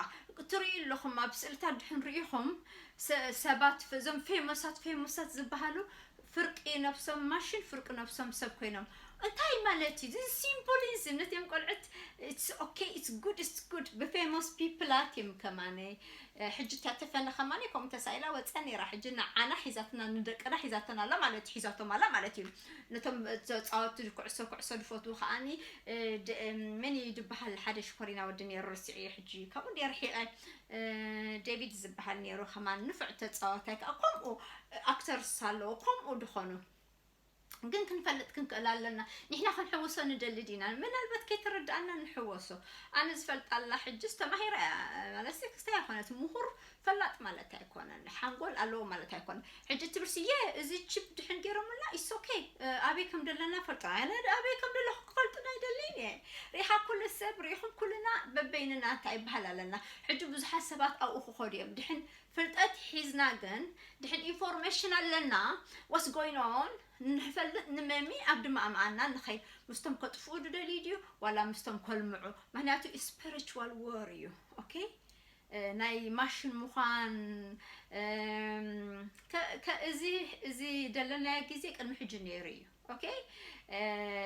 ትርእዩ ኣለኹም። ኣብ ስእልታት ድሕን ርኢኹም፣ ሰ-፣ ሰባት፣ እዞም ፌመሳት፣ ፌመሳት ዝበሃሉ ፍርቂ ነብሶም ማሽን፣ ፍርቂ ነብሶም ሰብ ኮይኖም። እንታይ ማለት እዩ? እዚ ሲምቦሊዝም ነቲኦም ቆልዑት፣ it's okay, it's good, it's good። ብፌመስ ፒፕላት እዮም ከማነ። እ፣ ሕጂ እታ ተፈነ ከማነ ከምኡ ተሳኢላ ወጸ ነይራ። ሕጂ ንዓና ሒዛትና፣ ንደቅና ሒዛትና ኣላ ማለት እዩ፣ ሒዛቶም ኣላ ማለት እዩ። ነቶም ተጻወትቲ ኩዕሶ፣ ኩዕሶ ዝፈትዉ ከኣኒ፣ እ፣ ድ-፣ እ፣ መን እዩ ዝበሃል ሓደ ሽኮሪና ወዲ ነይሩ፣ ረሲዐዮ ሕጂ። ከምኡ እንድየ ርሒቐ። እ፣ ዴቪድ ዝበሃል ነይሩ ከማን ንፉዕ ተጻዋታይ ከኣ። ከምኡ ኣክተርስ ኣለዎ፣ ከምኡ ድኾኑ። ግን ክንፈልጥ ክንክእል ኣለና። ንሕና ክንሕውሶ ንደሊ ዲና? ምናልባት ከይተረድኣና ንሕወሶ። ኣነ ዝፈልጣላ ሕጅስ ተማሂራ እያ፣ ማለት ክስታይ ኣይኮነት፣ ምሁር ፈላጥ ማለት ኣይኮነን። ሓንጎል ኣለዎ ማለት ኣይኮነን። ሕጂ ትብልሲ፣ የ፣ እዚ ቺፕ ድሕን ገይሮምልና፣ it's okay። እ፣ ኣበይ ከም ደለና ፈልጦ። ኣነ ኣበይ ከም ደለኹ ክፈልጡ ኣይደልን እየ። ሪኢኻ ኩሉ ሰብ፣ ሪኢኹም ኩልና በበይንና እንታይ ይበሃል ኣለና። ሕጂ ብዙሓት ሰባት ኣብኡ ክኸዱ እዮም። ድሕን ፍልጠት ሒዝና ግን፣ ድሕን ኢንፎርሜሽን ኣለና፣ what's going on፣ ንፈልጥ ንመሚ ኣብ ድማእምኣና ንኸይ ምስቶም ከጥፍኡ ድደልዩ ድዩ፣ ዋላ ምስቶም ከልምዑ? ምኽንያቱ ስፒሪቹዋል ዎር እዩ። ኦኬ? እ፣ ናይ ማሽን ምዃን፣ እም፣ ከ-፣ ከ-፣ እዚ፣ እዚ ዘለናዮ ግዜ ቅድሚ ሕጂ ነይሩ እዩ። ኦኬ? እ፣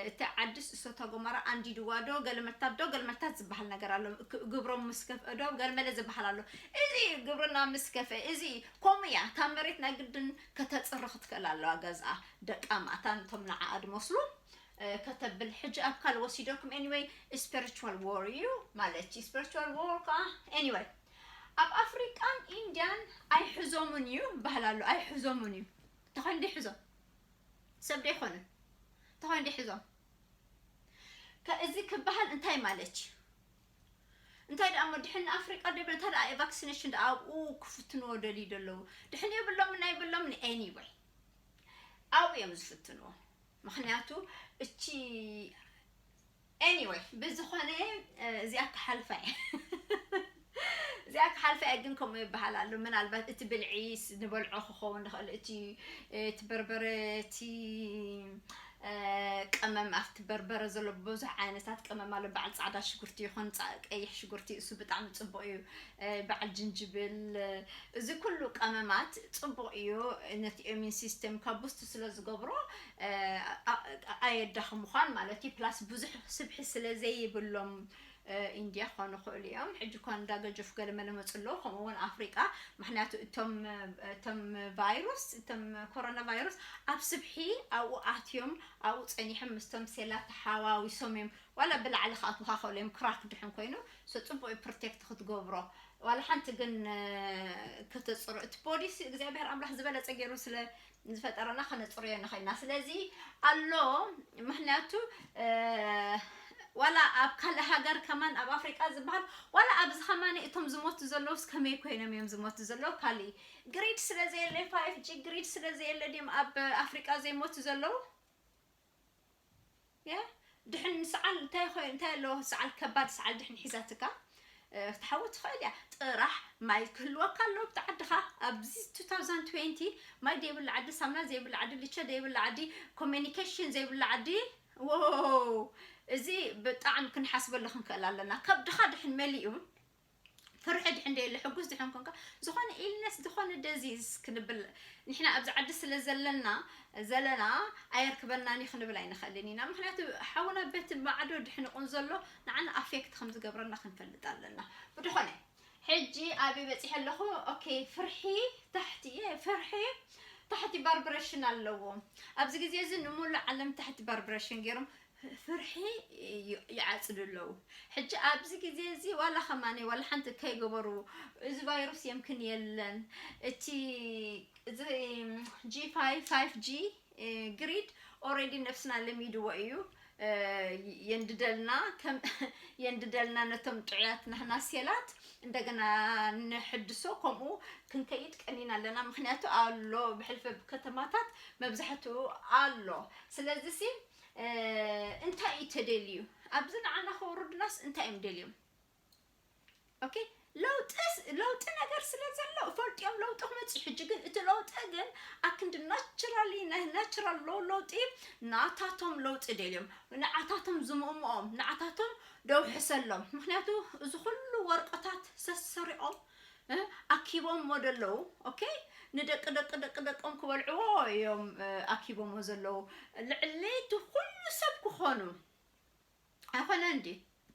እቲ ዓድስ እሶተ ጎመራ ኣንዲድዋ ዶ፣ ገለመልታት ዶ፣ ገለመልታት ዝበሃል ነገር ኣሎ። ግ-፣ ግብሮም ምስ ከፍአ ዶ፣ ገለመለ ዝበሃል ኣሎ። እዚ ግብርና ምስ ከፍአ፣ እዚ ከምኡ እያ። እታ መሬት ናይ ግድን ከተጽሪ ክትክእል ኣለዋ ገዝኣ። ደቃ ማእታን እቶም ንዓኣ ድመስሉ፣ እ፣ ከተብል። ሕጂ ኣብ ካል ወሲደኩም። Anyway፣ spiritual war እዩ ማለት እዩ። Spiritual war ከዓ፣ anyway፣ ኣብ ኣፍሪቃን ኢንድያን ኣይሕዞምን እዩ በሃል ኣሎ። ኣይሕዞምን እዩ። ተኾይኑ ዶ ይሕዞም? ሰብ ዶ ይኾኑ? ተኾይኑ ዶ ይሕዞም? ከ-፣ እዚ ክበሃል እንታይ ማለት እዩ? እንታይ ደኣ እሞ ድሕን ኣፍሪቃ ዶ ይብል፣ እንታይ ደኣ ቫክሲኔሽን ደኣ ኣብኡ ክፍትንዎ ደልዩ ደለዉ? ድሕን የብሎምን ኣይብሎምን፣ anyway፣ ኣብኡ እዮም ዝፍትንዎ። ምኽንያቱ እቲ፣ anyway፣ ብዝኾነ፣ እ፣ እዚኣ ክሓልፋ እየ። እዚኣ ክሓልፋ እየ፣ ግን ከምኡ ይበሃል ኣሎ። ምናልባት እቲ ብልዒ ስ-፣ ንበልዖ ክኸውን ንኽእል፣ እቲ፣ እ፣ እቲ በርበረ፣ እቲ፣ እ፣ ቀመም ኣብቲ በርበረ ዘሎ ብዙሕ ዓይነታት ቀመም ኣሎ። በዓል ጻዕዳ ሽጉርቲ ይኹን ጻ-፣ ቀይሕ ሽጉርቲ፣ እሱ ብጣዕሚ ጽቡቕ እዩ። እ፣ በዓል ጅንጅብል፣ እ፣ እዚ ኩሉ ቀመማት ጽቡቕ እዩ። ነቲ ኢሚን ሲስተም ካብ ቡስት ስለ ዝገብሮ፣ እ፣ ኣ-፣ ኣ-፣ ኣየዳኽምዃን ማለት እዩ። ፕላስ ብዙሕ ስብሒ ስለ ዘይብሎም፣ እ፣ ኢንድያ ክኾኑ ይኽእሉ እዮም። ሕጂ እኳ እንዳገጀፉ ገለ መለ መጹ ኣለዉ፣ ከምኡ እውን ኣፍሪቃ። ምኽንያቱ እቶም፣ እቶም ቫይሩስ፣ እቶም ኮሮና ቫይሩስ ኣብ ስብሒ ኣብኡ ኣትዮም፣ ኣብኡ ጸኒሖም ምስቶም ሴላት ተሓዋዊሶም እዮም። ዋላ ብላዕሊ ክኣትዉኻ ክእሉ እዮም፣ ክራክ ድሕን ኮይኑ። ሶ ጽቡቕ እዩ ፕሮቴክት ክትገብሮ። ዋላ ሓንቲ ግን፣ እ፣ ከተጽሮ። እቲ ቦዲ ሲ እግዚኣብሔር ኣምላኽ ዝበለጸ ገይሩ ስለ ዝፈጠረና ከነጽርዮ ንኽእልና። ስለዚ ኣሎ፣ ምኽንያቱ፣ እ፣ ዋላ ኣብ ካልእ ሃገር ከማን፣ ኣብ ኣፍሪቃ ዝበሃል፣ ዋላ ኣብዚ ከማን እቶም ዝሞቱ ዘለውስ ከመይ ኮይኖም እዮም ዝሞቱ ዘለዉ? ካልእ ግሪድ ስለ ዘየለ፣ ፋይፍ ጂ ግሪድ ስለ ዘየለ ድዮም ኣብ ኣፍሪቃ ዘይሞቱ ዘለዉ? ያ፣ ድሕን ሰዓል እንታይ ኾይ-፣ እንታይ ኣለዎ? ሰዓል፣ ከባድ ሰዓል ድሕን ሒዛትካ፣ እ፣ ክትሓዊ ትኽእል እያ። ጥራሕ ማይ ክህልወካ ኣለዎ ኣብቲ ዓድኻ። ኣብዚ ቱ ታውዘንድ ትዌንቲ ማይ ዘይብሉ ዓዲ፣ ሳምና ዘይብሉ ዓዲ፣ ልቸ ዘይብሉ ዓዲ፣ ኮሚኒኬሽን ዘይብሉ ዓዲ። ዎው! እዚ ብጣዕሚ ክንሓስበሉ ክንክእል ኣለና። ከብድኻ ድሕን መሊኡ፣ ፍርሒ ድሕን ደየለ፣ ሕጉስ ድሕን ኮንካ፣ ዝኾነ ኢልነስ፣ ዝኾነ ደዚዝ ክንብል፣ ንሕና ኣብዚ ዓዲ ስለ ዘለና፣ ዘለና ኣየርክበናን እዩ ክንብል ኣይንኽእልን ኢና። ምኽንያቱ ሓውና በቲ ማዕዶ ድሕንቑን ዘሎ ንዓና ኣፌክት ከም ዝገብረና ክንፈልጥ ኣለና። ብድኾነ፣ ሕጂ ኣበይ በጺሐ ኣለኹ? ኦኬ፣ ፍርሒ ታሕቲ፣ የ፣ ፍርሒ ታሕቲ ቫይብሬሽን ኣለዎ። ኣብዚ ግዜ እዚ ንሙሉእ ዓለም ታሕቲ ቫይብሬሽን ገይሮም ፍርሒ ይ-፣ ይዓጽዱ ኣለዉ። ሕጂ ኣብዚ ግዜ እዚ ዋላ ከማኒ ዋላ ሓንቲ ከይገበሩ፣ እዚ ቫይሩስ የምክን የለን። እቲ፣ እዚ ጂ ፋይቭ፣ ፋይቭ ጂ፣ እ፣ ግሪድ ኦልሬዲ ነብስና ለሚድዎ እዩ። እ፣ የንድደልና፣ ከም የንድደልና ነቶም ጥዑያት ናህና ሴላት እንደገና ንሕድሶ፣ ከምኡ ክንከይድ ቀኒና ኣለና። ምኽንያቱ ኣሎ ብሕልፈ ከተማታት መብዛሕትኡ ኣሎ። ስለዚ ሲ፣ እ፣ እንታይ እዩ ተደልዩ? ኣብዚ ንዓና ከውርዱናስ እንታይ እዮም ደልዮም? ኦኬ፣ ለውጢ ስ-፣ ለውጢ ነገር ስለ ዘሎ ፈልጥዮም ለውጢ ክመጽእ እዩ። ሕጂ ግን እቲ ለውጢ ግን ኣክንዲ ናቹራሊ፣ ናይ ናቹራል ሎ-፣ ለውጢ ናታቶም ለውጢ ደልዮም፣ ንዓታቶም ዝምእምኦም፣ ንዓታቶም ደውሕሰሎም። ምኽንያቱ እዚ ኩሉ ወርቅታት ሰሰሪቖም፣ እ፣ ኣኪቦምዎ ደለዉ። ኦኬ፣ ንደቂ ደቂ ደቂ ደቆም ክበልዕዎ እዮም፣ እ፣ ኣኪቦምዎ ዘለዉ። ልዕሊ እቲ ኩሉ ሰብ ክኾኑ ኣይኮነ እንዲ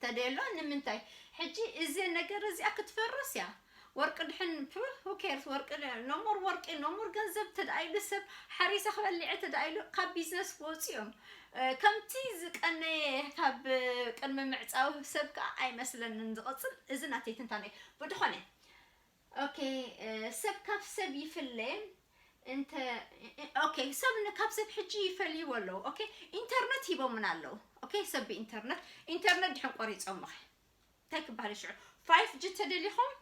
ተደሎ ንምንታይ? ሕጂ እዚ ነገር እዚኣ ክትፈርስ እያ። ወርቂ ድሕን ፕ-፣ who cares? ወርቂ ኖሞር፣ ወርቂ ኖሞር፣ ገንዘብ ተደኣይሉ፣ ሰብ ሓሪሰ ክበልዕ ተደኣይሉ ካብ ቢዝነስ ክወፁ እዮም። እ፣ ከምቲ ዝቀነየ ካብ ቅድሚ ምዕፃው ሰብ ከዓ ኣይመስለንን ዝቐፅል። እዚ ናተይ ትንታነ እዩ። ብድኾነ፣ ኦኬ፣ እ፣ ሰብ ካብ ሰብ ይፍለ። እንተ፣ እ፣ ኦኬ፣ ሰብ ን-፣ ካብ ሰብ ሕጂ ይፈልይዎ ኣለዉ። ኦኬ፣ ኢንተርነት ሂቦምና ኣለዉ። ኦኬ፣ ሰብ ብኢንተርነት፣ ኢንተርነት ድሕን ቆሪጾም፣ ኦኬ፣ እንታይ ክበሃል ሽዑ? ፋይፍ ጂ ተደሊኹም፣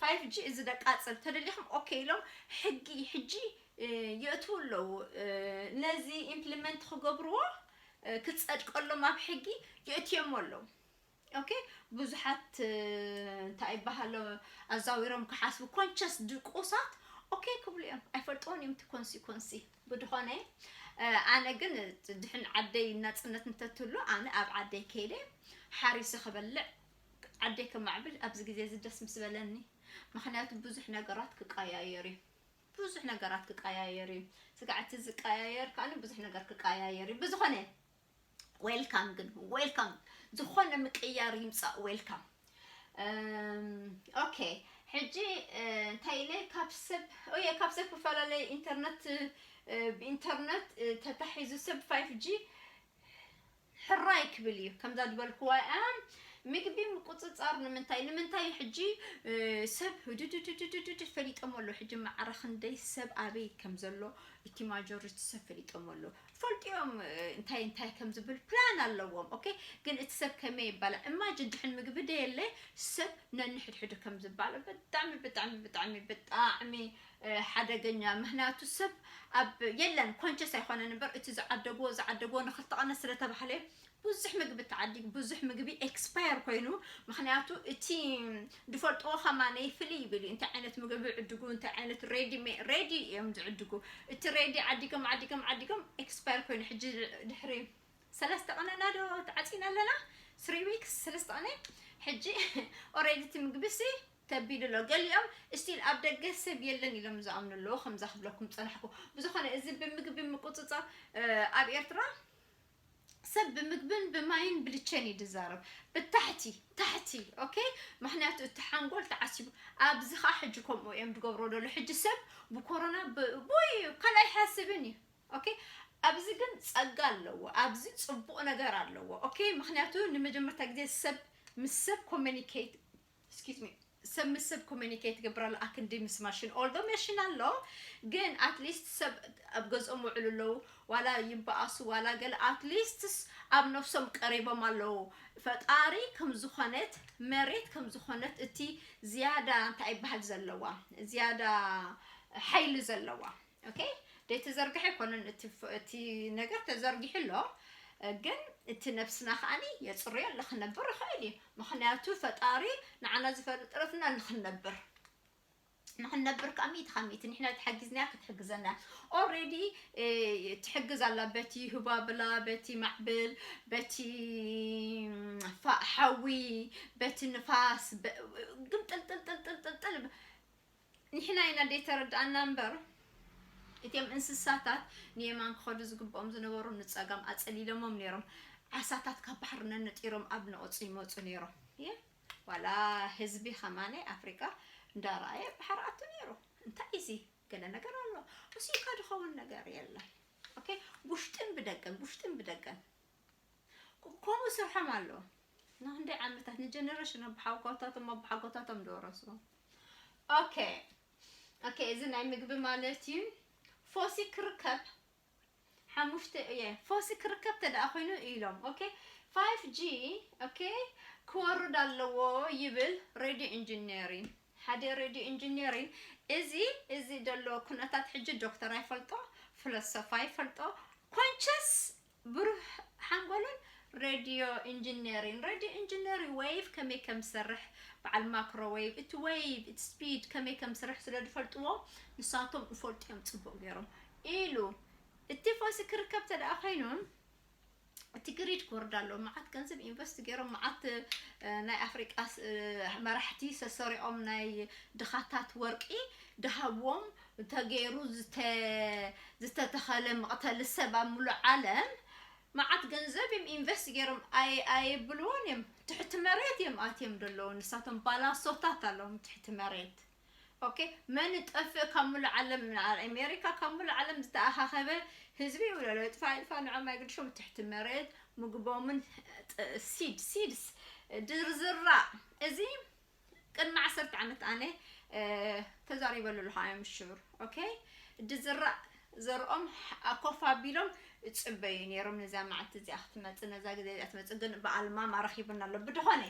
ፋይፍ ጂ እዚ ደቃጽል ተደሊኹም፣ ኦኬ ኢሎም ሕጊ ሕጂ፣ እ፣ የእትዉ ኣለዉ። እ፣ ነዚ ኢምፕሊመንት ክገብርዎ፣ እ፣ ክጸድቀሎም ኣብ ሕጊ የእትዮም ኣለዉ። ኦኬ፣ ብዙሓት፣ እ፣ እንታይ ይበሃሎ፣ ኣዛዊሮም ክሓስቡ፣ ኮንሸስ ድቁሳት፣ ኦኬ ክብሉ እዮም። ኣይፈልጥዎን እዮም እቲ ኮንሲኮንሲ። ብድኾነ፣ እ፣ ኣነ ግን ድሕን ዓደይ ናጽነት እንተትህሉ፣ ኣነ ኣብ ዓደይ ከይደ ሓሪሰ ክበልዕ፣ ዓደይ ከማዕብል ኣብዚ ግዜ እዚ ደስ ምስ በለኒ። ምኽንያቱ ብዙሕ ነገራት ክቀያየር እዩ። ብዙሕ ነገራት ክቀያየር እዩ። ስጋዕ እቲ ዝቀያየር ከኣ ብዙሕ ነገር ክቀያየር እዩ። ብዝኾነ፣ ዌልካም ግን፣ ዌልካም። ዝኾነ ምቅያር ይምጻእ፣ ዌልካም። ኦኬ፣ ሕጂ እንታይ ኢለ፣ ካብ ሰብ ኦየ ካብ ሰብ ክፈላለይ ኢንተርነት፣ ብኢንተርነት ተታሒዙ ሰብ ፋይፍ ጂ ሕራይ ክብል እዩ። ከምዛ ዝበልክዋ እያ፣ ምግቢ ምቁፅፃር ንምንታይ ንምንታይ ሕጂ ሰብ ህድድድድድድ ፈሊጦም ኣሎ። ሕጂ ማዕረ ክንደይ ሰብ ኣበይ ከም ዘሎ እቲ ማጆሪቲ ሰብ ፈሊጦም ኣሎ። ፈልጥዮም እንታይ እንታይ ከም ዝብል ፕላን ኣለዎም። ኦኬ፣ ግን እቲ ሰብ ከመይ ይባላዕ? እማጅን ድሕን ምግቢ ደየለ ሰብ ነንሕድሕዱ ከም ዝባላዕ ብጣዕሚ ብጣዕሚ ብጣዕሚ ብጣዕሚ ሓደገኛ። ምክንያቱ ሰብ ኣብ የለን ኮንሸስ ኣይኮነን እምበር እቲ ዝዓደግዎ ዝዓደግዎ ንክልተ ቀነ ስለተባህለ ብዙሕ ምግቢ ተዓዲግ ብዙሕ ምግቢ ኤክስፓየር ኮይኑ። ምክንያቱ እቲ ዝፈልጥዎ ከማነይ ፍልይ ይብል እዩ። እንታይ ዓይነት ምግቢ ይዕድጉ፣ እንታይ ዓይነት ሬዲ ሜ- ሬዲ እዮም ዝዕድጉ። እቲ ሬዲ ዓዲጎም ዓዲጎም ዓዲጎም ኤክስፓየር ኮይኑ ሕጂ ድሕሪ ሰለስተ ቀነና ዶ ተዓፂና ኣለና? ስሪ ዊክስ፣ ሰለስተ ቀነ። ሕጂ ኦሬዲ እቲ ምግቢ ሲ ተቢሉ ኣሎ። ገሊኦም ስቲል ኣብ ደገ ሰብ የለን ኢሎም ዝኣምኑ ኣለዉ። ከምዛ ክብለኩም ፀናሕኩ። ብዝኾነ እዚ ብምግቢ ምቁፅፃር ኣብ ኤርትራ ሰብ ብምግብን ብማይን ብልቸን እዩ ዝዛረብ። ብታሕቲ ታሕቲ። ኦኬ፣ ምክንያቱ እቲ ሓንጎል ተዓሲቡ። ኣብዚ ከዓ ሕጂ ከምኡ እዮም ዝገብሮ ዘሎ። ሕጂ ሰብ ብኮሮና ብ- ቡይ ካልኣይ ሓስብን እዩ። ኦኬ፣ ኣብዚ ግን ፀጋ ኣለዎ። ኣብዚ ፅቡቅ ነገር ኣለዎ። ኦኬ፣ ምክንያቱ ንመጀመርታ ግዜ ሰብ ምስ ሰብ ኮሚኒኬት፣ ኤክስኪውዝ ሚ፣ ሰብ ምስ ሰብ ኮሚኒኬት ትገብር ኣላ ኣክንዲ ምስ ማሽን። ኦልዶ ማሽን ኣሎ፣ ግን ኣትሊስት ሰብ ኣብ ገዝኦም ውዕሉ ኣለዉ። ዋላ ይበኣሱ ዋላ ገለ ኣትሊስትስ ኣብ ነፍሶም ቀሪቦም ኣለዉ። ፈጣሪ ከም ዝኾነት መሬት ከም ዝኾነት እቲ ዝያዳ እንታይ ይበሃል ዘለዋ ዝያዳ ሓይሊ ዘለዋ። ኦኬ፣ ዘይተዘርግሐ ኣይኮነን እቲ ፍ- እቲ ነገር ተዘርጊሑ ኣሎ። ግን እቲ ነብስና ከዓኒ የፅርዮ ኣሎ ክነብር ይኽእል እዩ። ምክንያቱ ፈጣሪ ንዓና ዝፈጥረትና ንክንነብር ንክንነብር ከዓ ሚእቲ ካብ ሚእቲ ንሕና ተሓጊዝናያ ክትሕግዘና። ኦሬዲ ትሕግዝ ኣላ በቲ ህባብላ በቲ ማዕብል በቲ ፋ- ሓዊ በቲ ንፋስ በ- ግምጥል ጥልጥል ጥልጥል ጥል ንሕና ኢና ደይተረድኣና እምበር እቲኦም እንስሳታት ንየማን ክኸዱ ዝግብኦም ዝነበሩ ንፀጋም ኣፀሊሎሞም ነይሮም። ዓሳታት ካብ ባሕሪ ነንጢሮም ኣብ ነቑፂ ይመፁ ነይሮም። የ ዋላ ህዝቢ ከማነ ኣፍሪቃ እንዳረኣየ ባሕሪ ኣቱ ነይሩ። እንታይ እዚ ገለ ነገር ኣሎ። እሱካ ዝኸውን ነገር የለን። ኦኬ፣ ውሽጥን ብደገን ውሽጥን ብደገን ከምኡ ስርሖም ኣለዉ። ንክንደይ ዓመታት ንጀነሬሽን ኣቦሓጎታቶም ኣቦሓጎታቶም ዝወረስዎ። ኦኬ ኦኬ፣ እዚ ናይ ምግቢ ማለት እዩ። ፎሲ ክርከብ ሓሙሽተ እየ ፎሲ ክርከብ ተደኣ ኮይኑ ኢሎም። ኦኬ፣ ፋይፍ ጂ ኦኬ ክወርድ ኣለዎ ይብል ሬድዮ ኢንጂነሪን። ሓደ ሬድዮ ኢንጂነሪን እዚ እዚ ዘሎ ኩነታት ሕጂ ዶክተር ኣይፈልጦ፣ ፍለሰፋ ኣይፈልጦ፣ ኮንቸስ ብሩህ ሓንጎልን ሬድዮ ኢንጂነሪን ሬድዮ ኢንጂነሪ ዌይቭ ከመይ ከም ዝሰርሕ በዓል ማክሮ ዌይቭ እቲ ዌይቭ እቲ ስፒድ ከመይ ከም ዝሰርሕ ስለ ዝፈልጥዎ ንሳቶም ይፈልጡ እዮም ፅቡቅ ገይሮም ኢሉ እቲ ፎሲ ክርከብ ተደኣ ኮይኑ እቲ ግሪድ ክወርድ ኣለዎ። መዓት ገንዘብ ኢንቨስት ገይሮም መዓት ናይ ኣፍሪቃ መራሕቲ ሰሰሪዖም ናይ ድኻታት ወርቂ ድሃብዎም ተገይሩ ዝተተኸለ መቕተሊ ሰብ ኣብ ሙሉእ ዓለም መዓት ገንዘብ እዮም ኢንቨስት ገይሮም ኣየብልዎን እዮም። ትሕቲ መሬት እዮም ኣትዮም ዘለዉ። ንሳቶም ባላሶታት ኣለዎም ትሕቲ መሬት። ኦኬ፣ መን ጠፍእ ካብ ሙሉእ ዓለም ኣሜሪካ ካብ ሙሉእ ዓለም ዝተኣኻኸበ ህዝቢ ይብለሎ ይጥፋ ይጥፋ ንዖም ኣይግድሾም። ትሕቲ መሬት ምግቦምን ሲድ ሲድስ ድርዝራ እዚ ቅድሚ ዓሰርተ ዓመት ኣነ ተዛሪበሉ ኣለኹ። ኣይ ኣም ሹር። ኦኬ፣ ድዝራእ ዘርኦም ኮፍ ኣቢሎም ይፅበዩ ነይሮም ነዛ መዓልቲ እዚኣ ክትመፅእ ነዛ ግዜ እዚኣ ትመፅእ። ግን ብኣልማም ኣረኪቡና ኣሎ። ብድኾነ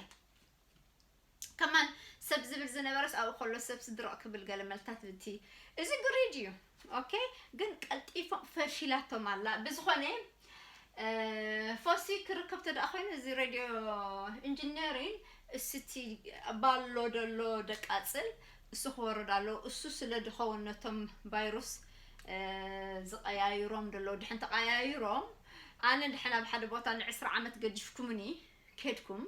ከማን ሰብ ዝብል ዝነበረስ ኣብኡ ከሎ ሰብ ስድረቕ ክብል ገለ መልታት ብቲ እዚ ግሪድ እዩ። ኦኬ፣ ግን ቀልጢፎም ፈሺላቶም ኣላ። ብዝኾነ ፎሲ ክርከብ ተደኣ ኮይኑ እዚ ሬድዮ ኢንጂነሪን እስቲ ባሎ ደሎ ደቃፅል እሱ ክወርድ ኣለዎ። እሱ ስለ ድኸውን ነቶም ቫይሩስ ዝቐያይሮም ደሎ ድሕን ተቐያይሮም ኣነ ድሕን ኣብ ሓደ ቦታ ንዕስራ ዓመት ገዲፍኩምኒ ከድኩም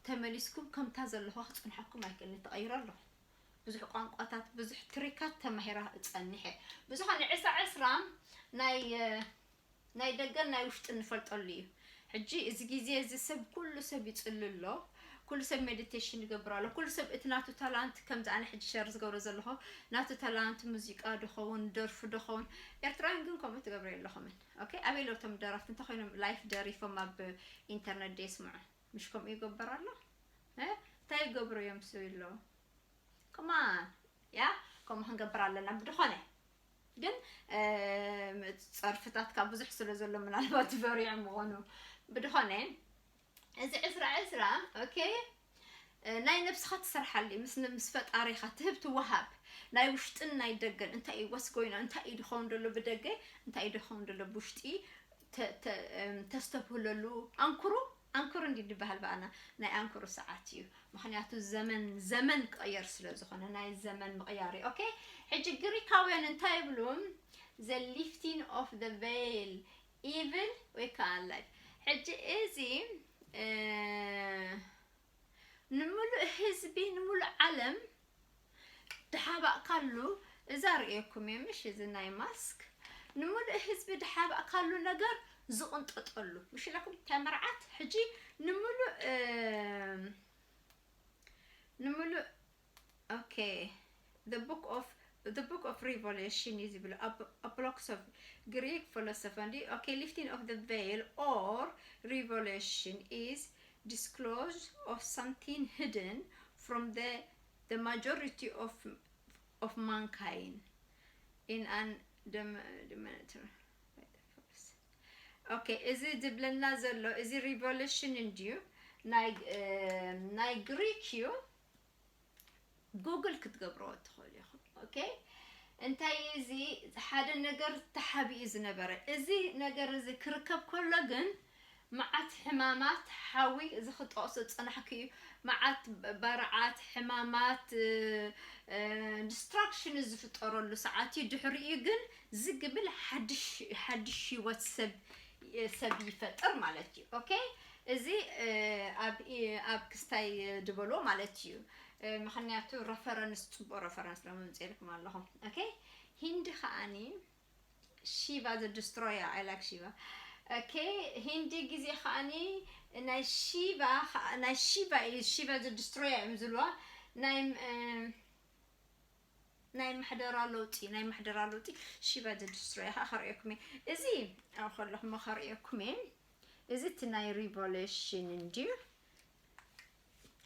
ተመሊስኩም ከምታ ዘለኹ ክፅንሐኩም ኣይክእልን ተቐይረ ኣለኹ። ብዙሕ ቋንቋታት፣ ብዙሕ ትሪካት ተማሂራ እጸኒሐ። ብዝኾነ ዕስራ ዕስራ ናይ፣ እ፣ ናይ ደገን ናይ ውሽጥን ንፈልጠሉ እዩ። ሕጂ እዚ ግዜ እዚ ሰብ፣ ኩሉ ሰብ ይጽሊ ኣሎ፣ ኩሉ ሰብ ሜዲቴሽን ይገብር ኣሎ፣ ኩሉ ሰብ እቲ ናቱ ታላንት፣ ከምዚ ኣነ ሕጂ ሸር ዝገብሮ ዘለኹ፣ ናቱ ታላንት ሙዚቃ ዶኸውን፣ ደርፊ ዶኸውን፣ ኤርትራውያን ግን ከምኡ ትገብሩ የለኹምን። ኦኬ፣ ኣበይ ኣለዉ እቶም ደረፍቲ? እንተኾይኖም ላይፍ ደሪፎም ኣብ ኢንተርነት ደየስምዑ? ምሽ ከምኡ ይገበር ኣሎ? እ? እንታይ ይገብሩ እዮም ስብ ኣለዉ? ከማን፣ ያ፣ ከምኡ ክንገብር ኣለና። ብድኾነ ግን፣ እ፣ ጸርፍታት ካብ ብዙሕ ስለ ዘሎ ምናልባት ይፈሪዖም ምኾኑ። ብድኾነ እዚ ዕስራ ዕስራ፣ ኦኬ፣ እ፣ ናይ ነብስኻ ትሰርሓሉ፣ ምስ፣ ምስ ፈጣሪኻ ትህብ ትወሃብ፣ ናይ ውሽጥን ናይ ደገን፣ እንታይ እዩ፣ what's going on፣ እንታይ እዩ ድኸውን ደሎ ብደገ፣ እንታይ እዩ ድኸውን ደሎ ብውሽጢ፣ ተ-፣ ተ-፣ እም፣ ተስተብህለሉ፣ ኣንክሩ፣ ኣንክሩ እንዲ ድበሃል ብኣና፣ ናይ ኣንክሩ ሰዓት እዩ። ምኽንያቱ ዘመን፣ ዘመን ክቕየር ስለ ዝኾነ፣ ናይ ዘመን ምቕያር እዩ። ኦኬ፣ ሕጂ ግሪካውያን እንታይ ይብሉ? The lifting of the veil፣ evil ወይ ከዓ light። ሕጂ እዚ፣ እ፣ ንምሉእ ህዝቢ፣ ንምሉእ ዓለም ድሓባእካሉ፣ እዛ ርእየኩም እየ፣ ምሽ? እዚ ናይ ማስክ ንምሉእ ህዝቢ ድሓባእካሉ ነገር ዝቕንጠጠሉ፣ ምሽ ኢለኩም? እታ መርዓት ሕጂ ንምሉእ፣ እ፣ ንምሉእ፣ ኦኬ፣ the book of፣ the book of Revelation እዩ ዝብል፣ ኣብ፣ ኣብ blocks of Greek philosophy እንዲ። ኦኬ፣ lifting of the veil or revelation is disclosure of something hidden from the, the majority of, of mankind in an dem-, dem-, ኦኬ፣ እዚ ዝብለና ዘሎ፣ እዚ ሪቨሉሽን እንድዩ፣ ናይ፣ እ፣ ናይ ግሪክ እዩ። ጉግል ክትገብርዎ ትኽእሉ ኢኹም። ኦኬ፣ እንታይ እዩ እዚ? ሓደ ነገር ተሓቢኡ ዝነበረ፣ እዚ ነገር እዚ ክርከብ ከሎ ግን መዓት ሕማማት ሓዊ፣ እዚ ክጠቕሶ ዝጸናሕኩ እዩ፣ መዓት በርዓት፣ ሕማማት፣ እ፣ እ፣ ዲስትራክሽን ዝፍጠረሉ ሰዓት እዩ። ድሕሪኡ ግን ዝግ ብል ሓድሽ፣ ሓድሽ ህይወት ሰብ፣ ሰብ ይፈጥር ማለት እዩ። ኦኬ፣ እዚ፣ እ፣ ኣብ፣ ኣብ ክስታይ ድበሎ ማለት እዩ። እ፣ ምኽንያቱ ረፈረንስ፣ ጽቡቕ ረፈረንስ ለመምጽኤልኩም ኣለኹ። ኦኬ፣ ሂንዲ ከኣኒ ሺቫ ዘ ዲስትሮያ፣ I like ሺቫ። ኦኬ፣ ሂንዲ ግዜ ከኣኒ ናይ ሺቫ ከኣ-፣ ናይ ሺቫ እዩ፣ ሺቫ ዘ ዲስትሮያ እዮም ዝብልዋ። ናይ፣ እ፣ ናይ ምሕደራ ለውጢ፣ ናይ ምሕደራ ለውጢ ሺቫ ዘ ዲስትሮያ ከኣ ከርእየኩም እየ። እዚ ኣብ ከለኹም ከርእየኩም እየ። እዚ እቲ ናይ ሪቮሉሽን እንድዩ።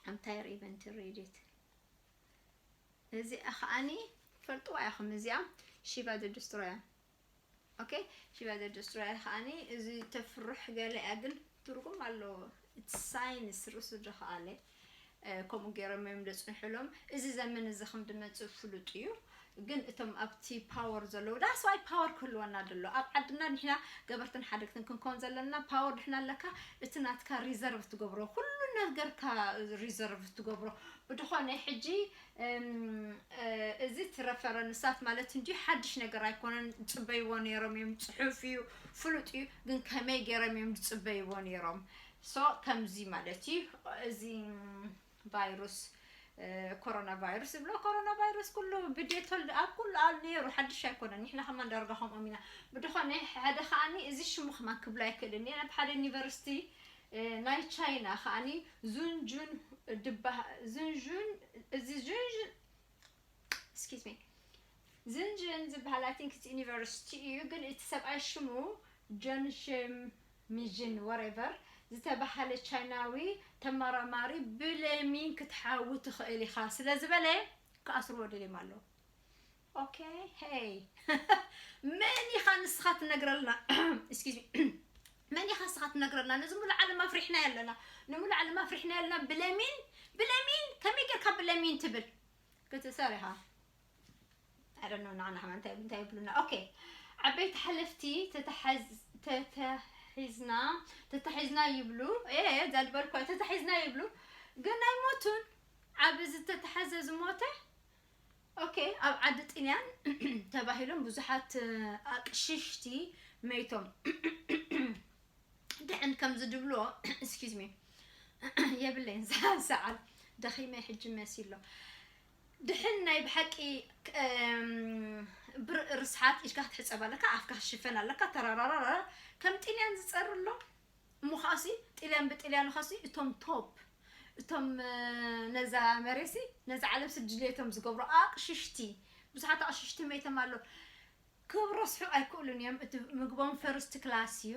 I'm tired even to read it። እዚኣ ከኣኒ ትፈልጥዋ ኢኹም፣ እዚኣ ሺቫ ዘ ዲስትሮያ። ኦኬ፣ ሺቫ ዘ ዲስትሮያ ከኣኒ እዚ ተፍርሕ ገለ እያ፣ ግን ትርጉም ኣለዎ። እቲ ሳይንስ ርእሱ ዝኸኣለ፣ እ፣ ከምኡ ገይሮም እዮም ዘጽንሕሎም። እዚ ዘመን እዚ ከም ድመጽእ ፍሉጥ እዩ። ግን እቶም ኣብቲ ፓወር ዘለዉ፣ that's why ፓወር ክህልወና ደሎ። ኣብ ዓድና ንሕና ገበርትን ሓደግትን ክንከውን ዘለና፣ ፓወር ድሕና ኣለካ፣ እቲ ናትካ ሪዘርቭ ትገብሮ፣ ኩሉ ነገርካ ሪዘርቭ ትገብሮ። ብድኾነ ሕጂ፣ እም፣ እ፣ እዚ እቲ ረፈረንሳት ማለት እንጂ ሓድሽ ነገር ኣይኮነን። ዝጽበይዎ ነይሮም እዮም። ጽሑፍ እዩ፣ ፍሉጥ እዩ፣ ግን ከመይ ገይሮም እዮም ዝጽበይዎ ነይሮም? ሶ ከምዚ ማለት እዩ። እዚ ቫይሩስ፣ እ፣ ኮሮና ቫይሩስ ዝብሎ፣ ኮሮና ቫይሩስ ኩሉ ብዴቶል ኣብ ኩሉ ኣብ ነይሩ፣ ሓድሽ ኣይኮነን። ንሕና ከማን ዳርጋ ከምኦም ኢና። ብድኾነ ሓደ ከኣኒ እዚ ሽሙ ከማን ክብሎ ኣይክእልን እየ። ኣብ ሓደ ዩኒቨርሲቲ፣ እ፣ ናይ ቻይና ከኣኒ ዙንጁን ድበሃ-፣ ዙንጁን፣ እዚ ዙንጁን፣ excuse me፣ ዝንጅን ዝበሃል፣ I think it's ዩኒቨርሲቲ እዩ፣ ግን እቲ ሰብኣይ ሽሙ ጆን ሼም ሚዥን፣ whatever፣ ዝተባሃለ ቻይናዊ ተመራማሪ ብሌሚን ክትሓዊ ትኽእል ኢኻ ስለ ዝበለ ክኣስርዎ ደልዮም ኣለዉ። ኦኬ፣ ሄይ። መን ኢኻ ንስኻ ትነግረልና? Excuse me። መን ኢኻ ንስኻ ትነግረልና? ነዚ ሙሉ ዓለም ኣፍሪሕና ኣለና። ንሙሉ ዓለም ኣፍሪሕና ኣለና። ብሌሚን፣ ብሌሚን፣ ከመይ ጌርካ ብሌሚን ትብል? ክትእሰር ኢኻ። I don't know፣ ንዓና ከማን እንታይ፣ እንታይ ይብሉና? ኦኬ። ዓበይቲ ሓለፍቲ ተተሓዝ-፣ ተተሒዝና፣ ተተሒዝና ይብሉ። ኤ፣ እዛ ዝበልኩዋ ተተሒዝና ይብሉ። ግን ኣይሞቱን። ዓቢ ዝተተሓዘ ዝሞተ። ኦኬ፣ ኣብ ዓዲ ጥልያን ተባሂሎም ብዙሓት፣ እ፣ ኣቅሽሽቲ መይቶም። ድሕን ከምዚ ድብልዎ፣ excuse me፣ የብለይን፣ ሰዓል፣ ሰዓል፣ ደኺመ ሕጂ መሲሎ። ድሕን ናይ ብሓቂ፣ እም፣ ብር-፣ ርስሓት ኢድካ ክትሕጸብ ኣለካ፣ ኣፍካ ክሽፈን ኣለካ፣ ተራራራራ፣ ከም ጥልያን ዝጸሪ ኣሎ። እሞ ኸኣሲ ጥልያን ብጥልያን ኸሲ እቶም ቶፕ፣ እቶም፣ እ፣ ነዛ መሬሲ፣ ነዛ ዓለም ስድልየቶም ዝገብሩ ኣቕሽሽቲ፣ ብዙሓት ኣቕሽሽቲ መይቶም ኣሎ። ክረስሑ ኣይክእሉን እዮም። እቲ ምግቦም ፈርስት ክላስ እዩ።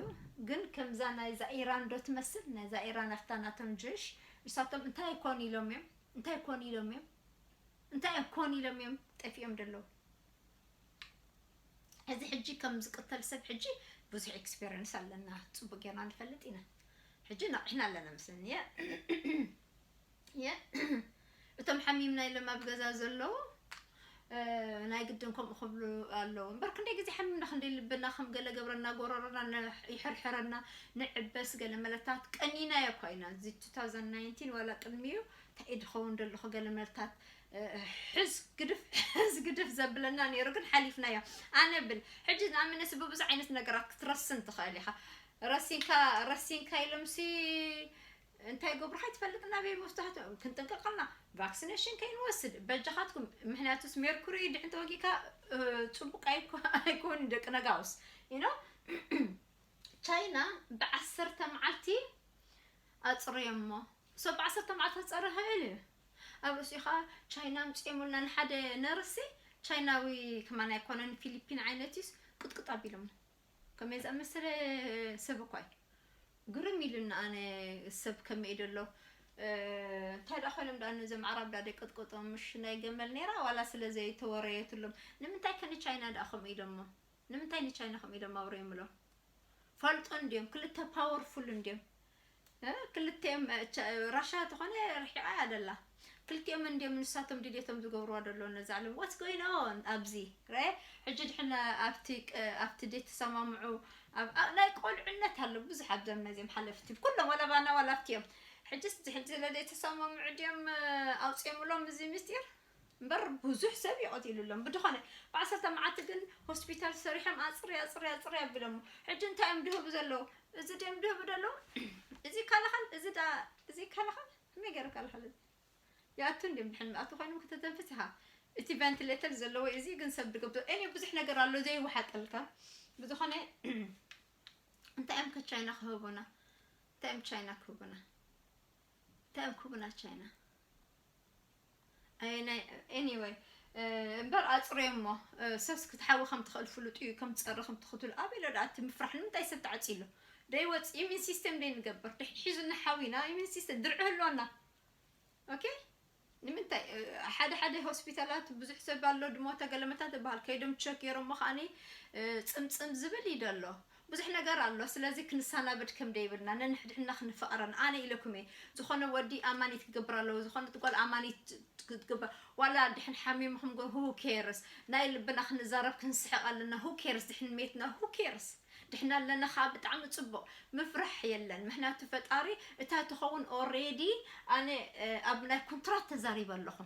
ግን ከምዛ ናይዛ ኢራን ዶ ትመስል? ናይዛ ኢራን ኣፍታ ናቶም ጅሽ፣ ንሳቶም እንታይ ኮን ኢሎም እዮም? እንታይ ኮን ኢሎም እዮም? እንታይ እዮም ኮን ኢሎም እዮም ጠፊኦም ደለዉ? እዚ ሕጂ ከም ዝቅተል ሰብ ሕጂ ብዙሕ ኤክስፔሪንስ ኣለና፣ ጽቡቅ ጌርና ንፈልጥ ኢና። ሕጂ ነቂሕና ኣለና መስለኒ። የ፣ የ፣ እቶም ሓሚምና ኢሎም ኣብ ገዛ ዘለዉ፣ እ፣ ናይ ግድን ከምኡ ክብሉ ኣለዉ። እምበር ክንደይ ግዜ ሓሚምና፣ ክንደይ ልብና ከም ገለ ገብረና፣ ጎረሮና ነ-፣ ይሕርሕረና፣ ንዕበስ ገለ መለታት ቀኒናዮ እኳ ኢና። እዚ two thousand nineteen ዋላ ቅድሚኡ እንታይ እዩ ዝኸውን ዘለኹ ገለ መለታት፣ እ፣ ሕዝ ግድፍ፣ ሕዝ ግድፍ ዘብለና ነይሩ፣ ግን ሓሊፍናዮ። ኣነ ብል፣ ሕጂ ንኣመነሲ ብብዙሕ ዓይነት ነገራት ክትረስን ትኽእል ኢኻ። ረሲንካ፣ ረሲንካ ኢሎምሲ እንታይ ገብሩኻ ይትፈልጥ፣ ናበይ መፍትሕቱ ክንጥንቀቐልና ቫክሲኔሽን ከይንወስድ በጃኻትኩም። ምክንያቱስ ሜርኩሪ ድሕን ተወጊካ፣ እ፣ ጽቡቅ ኣይኮ-፣ ኣይኮን ደቂ ነጋውስ፣ you know? ቻይና ብዓሰርተ መዓልቲ ኣጽርዮሞ። ሰብ ብዓሰርተ መዓልቲ ክጸሪ ይኽእል እዩ። ኣብ ርእሲኡ ኸኣ ቻይና ኣምጺኦምልና ንሓደ ነርሲ፣ ቻይናዊ ከማን ኣይኮነን፣ ፊሊፒን ዓይነት እዩስ፣ ቅጥቅጥ ኣቢሎምና። ከመይ ዝኣመሰለ ሰብ እኳ እዩ። ግርም ኢሉኒ ኣነ፣ ሰብ ከመይ እዩ ደሎ? እ፣ እንታይ ደኣ ኮይኖም ደኣ ነዞም ኣዕራብ ደኣ ደይቀጥቅጦም? ምሽ ናይ ገመል ነይራ ዋላ ስለ ዘይተወረየትሎም? ንምንታይ ከ ንቻይና ደኣ ከምኡ ኢሎሞ? ንምንታይ ንቻይና ከምኡ ኢሎም ኣውርዮምሎም? ፈልጡ እንድዮም፣ ክልተ ፓወርፉል እንድዮም። እ፣ ክልቲኦም፣ እ፣ ቻ-፣ ራሻ ተኾነ ርሒቓ እያ ደላ። ክልቲኦም እንድዮም ንሳቶም ድልየቶም ዝገብርዋ ደለዉ ነዛ ዓለም። What's going on ኣብዚ? ረ-፣ ሕጂ ድሕን ኣብቲ ቅ-፣ ኣብቲ ዘይተሰማምዑ፣ ኣብ፣ ኣብ ናይ ቆልዕነት ኣሎ ብዙሕ ኣብዞም ነዚኦም ሓለፍቲ። ኩሎም ዋላ ባና ዋላ ኣብቲኦም። ሕጂስ ድሕን ስለ ዘይተሰማምዑ ድዮም፣ እ፣ ኣውጺኦምሎም እዚ ምስጢር? እምበር ብዙሕ ሰብ እዩ ቀቲሉሎም። ብድኾነ፣ ብዓሰርተ መዓልቲ ግን ሆስፒታል ሰሪሖም ኣጽሪ፣ ኣጽሪ፣ ኣጽሪ ኣቢሎሞ። ሕጂ እንታይ እዮም ድህቡ ዘለዉ? እዚ ድዮም ድህቡ ዘለዉ? እዚ ይከላኸል፣ እዚ ዳ-፣ እዚ ይከላኸል? ከመይ ገይሩ ይከላኸል እዚ? ይኣቱ እንድዮም ድሕን ምኣቱ ኮይኖም ከተተንፍስ ኢኻ። እቲ ቨንቲሌተር ዘለዎ እዚ ግን ሰብ ድገብቶ። እኔ ብዙሕ ነገር ኣሎ ዘይወሓጠልካ። ብዝኾነ፣ እንታይ እዮም ከ ቻይና ክህቡና? እንታይ እዮም ቻይና ክህቡና? እንታይ እዮም ክህቡና ቻይና? ኣይ፣ ናይ፣ ኤኒወይ፣ እ፣ እምበር ኣጽርዮ እሞ፣ እ፣ ሰብስ ክትሓዊ ከም ትኽእል ፍሉጥ እዩ፣ ከም ትጸሪ ከም ትኽትሉ። ኣበይ ኣሎ ደኣ እቲ ምፍራሕ? ንምንታይ ሰብ ተዓጺሉ? ደይወጽእ፣ ኢሚን ሲስተም ደይንገብር? ድሕን ሒዙና ሓዊና፣ ኢሚን ሲስተም ድርዒ ህልወና። ኦኬ? ንምንታይ፣ እ፣ ሓደ ሓደ ሆስፒታላት ብዙሕ ሰብ ኣሎ፣ ድሞተ ገለመታት ይበሃል። ከይዶም ቸክ ገይሮሞ ከኣኒ፣ እ፣ ጽምጽም ዝብል እዩ ደሎ። ብዙሕ ነገር ኣሎ። ስለዚ ክንሰናበድ ከም ደይብልና፣ ነንሕድሕድና ክንፋቐረን። ኣነ ኢለኩም እየ። ዝኾነ ወዲ ኣማኒት ክገብር ኣለዎ፣ ዝኾነት ጓል ኣማኒት ክትገብር። ዋላ ድሕን ሓሚምኹም ጎ-፣ who cares? ናይ ልብና ክንዛረብ ክንስሕቕ ኣለና። Who cares? ድሕን ሜትና፣ who cares? ድሕና ኣለና ኸዓ ብጣዕሚ ጽቡቕ። ምፍራሕ የለን። ምኽንያቱ ፈጣሪ እታ ትኸውን ኦሬዲ ኣነ፣ እ፣ ኣብ ናይ ኮንትራት ተዛሪበ ኣለኹ።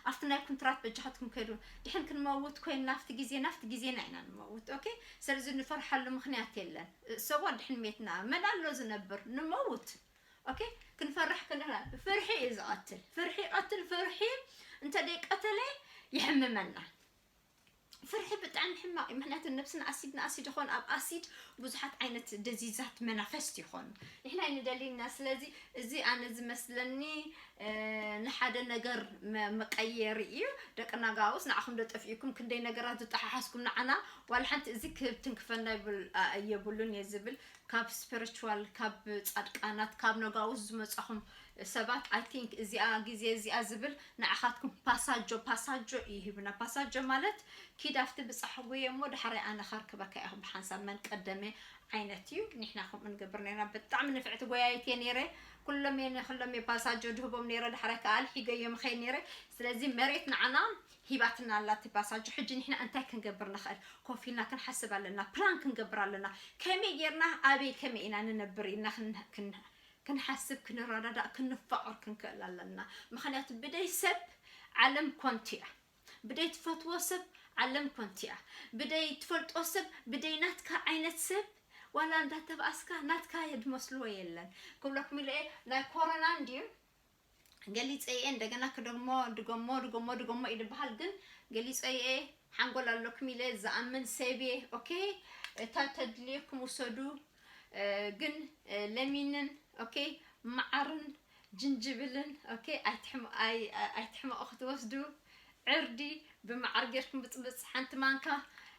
ኣብቲ ናይ ኮንትራት በጃኻትኩም ከይዱ። ድሕን ክንመውት ኮይንና ኣብቲ ግዜ፣ ናብቲ ግዜና ኢና ንመውት። ኦኬ? ስለዚ ንፈርሓሉ ምኽንያት የለን። ሰዋ ድሕን ሜትና መን ኣሎ ዝነብር? ንመውት። ኦኬ? ክንፈርሕ ክንላ-፣ ፍርሒ እዩ ዝቐትል። ፍርሒ ይቐትል። ፍርሒ እንተ ደይቀተለ ይሕምመና። ፍርሒ ብጣዕሚ ሕማቕ እዩ። ምኽንያቱ ነብስና ኣሲድ ንኣሲድ ይኾን፣ ኣብ ኣሲድ ብዙሓት ዓይነት ደዚዛት መናፈስት ይኾኑ። ንሕና ኣይንደልይና። ስለዚ እዚ ኣነ ዝመስለኒ፣ እ፣ ንሓደ ነገር መ-፣ መቀየሪ እዩ። ደቂ ናጋውስ ንዓኹም ዶ ጠፊእኩም ክንደይ ነገራት ዝጠሓሓዝኩም ንዓና ዋላ ሓንቲ እዚ ክህብ ትንክፈና ይብል-፣ ኣ-፣ የብሉን እየ ዝብል። ካብ ስፒሪቹዋል፣ ካብ ጻድቃናት፣ ካብ ነጋውስ ዝመጻኹም ሰባት፣ I think እዚኣ ግዜ እዚኣ ዝብል ንዓኻትኩም ፓሳጆ፣ ፓሳጆ እዩ ሂብና። ፓሳጆ ማለት ኪድ ኣብቲ ብጻሕ ጉየ እሞ ዳሕራይ ኣነ ከርክበካ እየ ብሓንሳብ መን ቀደመ ዓይነት እዩ። ንሕና ከምኡ ንገብር ነርና። ብጣዕሚ ንፍዕቲ ጎያይት እየ ነይረ። ኩሎም እየ ንኹሎም እየ ፓሳጆ ድህቦም ነይረ። ዳሕራይ ከኣ ኣልሒገዮም ኸይድ ነይረ። ስለዚ መሬት ንዓና ሂባትና ኣላ እቲ ፓሳጆ። ሕጂ ንሕና እንታይ ክንገብር ንኽእል? ኮፍ ኢልና ክንሓስብ ኣለና። ፕላን ክንገብር ኣለና። ከመይ ጌርና ኣበይ ከመይ ኢና ንነብር ኢልና ክን-፣ ክን-፣ ክንሓስብ፣ ክንረዳዳእ፣ ክንፋቐር ክንክእል ኣለና። ምኽንያቱ ብደይ ሰብ ዓለም ኮንቲ እያ። ብደይ ትፈትዎ ሰብ ዓለም ኮንቲ እያ። ብደይ ትፈልጦ ሰብ፣ ብደይ ናትካ ዓይነት ሰብ፣ ዋላ እንዳተባኣስካ ናትካ ድመስልዎ የለን። ክብለኩም ኢለ እየ፣ ናይ ኮሮና እንድዩ ገሊፀ እየ። እንደገና ክደግሞ ድገሞ ድገሞ ድገሞ እዩ ዝበሃል፣ ግን ገሊፀ እየ። ሓንጎል ኣለኩም ኢለ ዝኣምን ሰብ እየ። ኦኬ፣ እታ ተድልየኩም ውሰዱ። እ፣ ግን እ፣ ለሚንን፣ ኦኬ፣ መዓርን ጅንጅብልን፣ ኦኬ፣ ኣይትሕም- ኣይ- ኣይ- ኣይትሕመቑ ክትወስዱ። ዕርዲ ብመዓር ጌርኩም ብጥብጽ ሓንቲ ማንካ።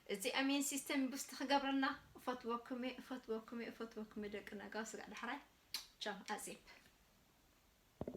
እዚ ኣሜን ሲስተም ቡስት ክገብረና። እፈትወኩም እየ፣ እፈትወኩም እየ፣ እፈትወኩም እየ ደቂ ነጋው ስጋዕ ዳሕራይ። ቻው ኣዜብ።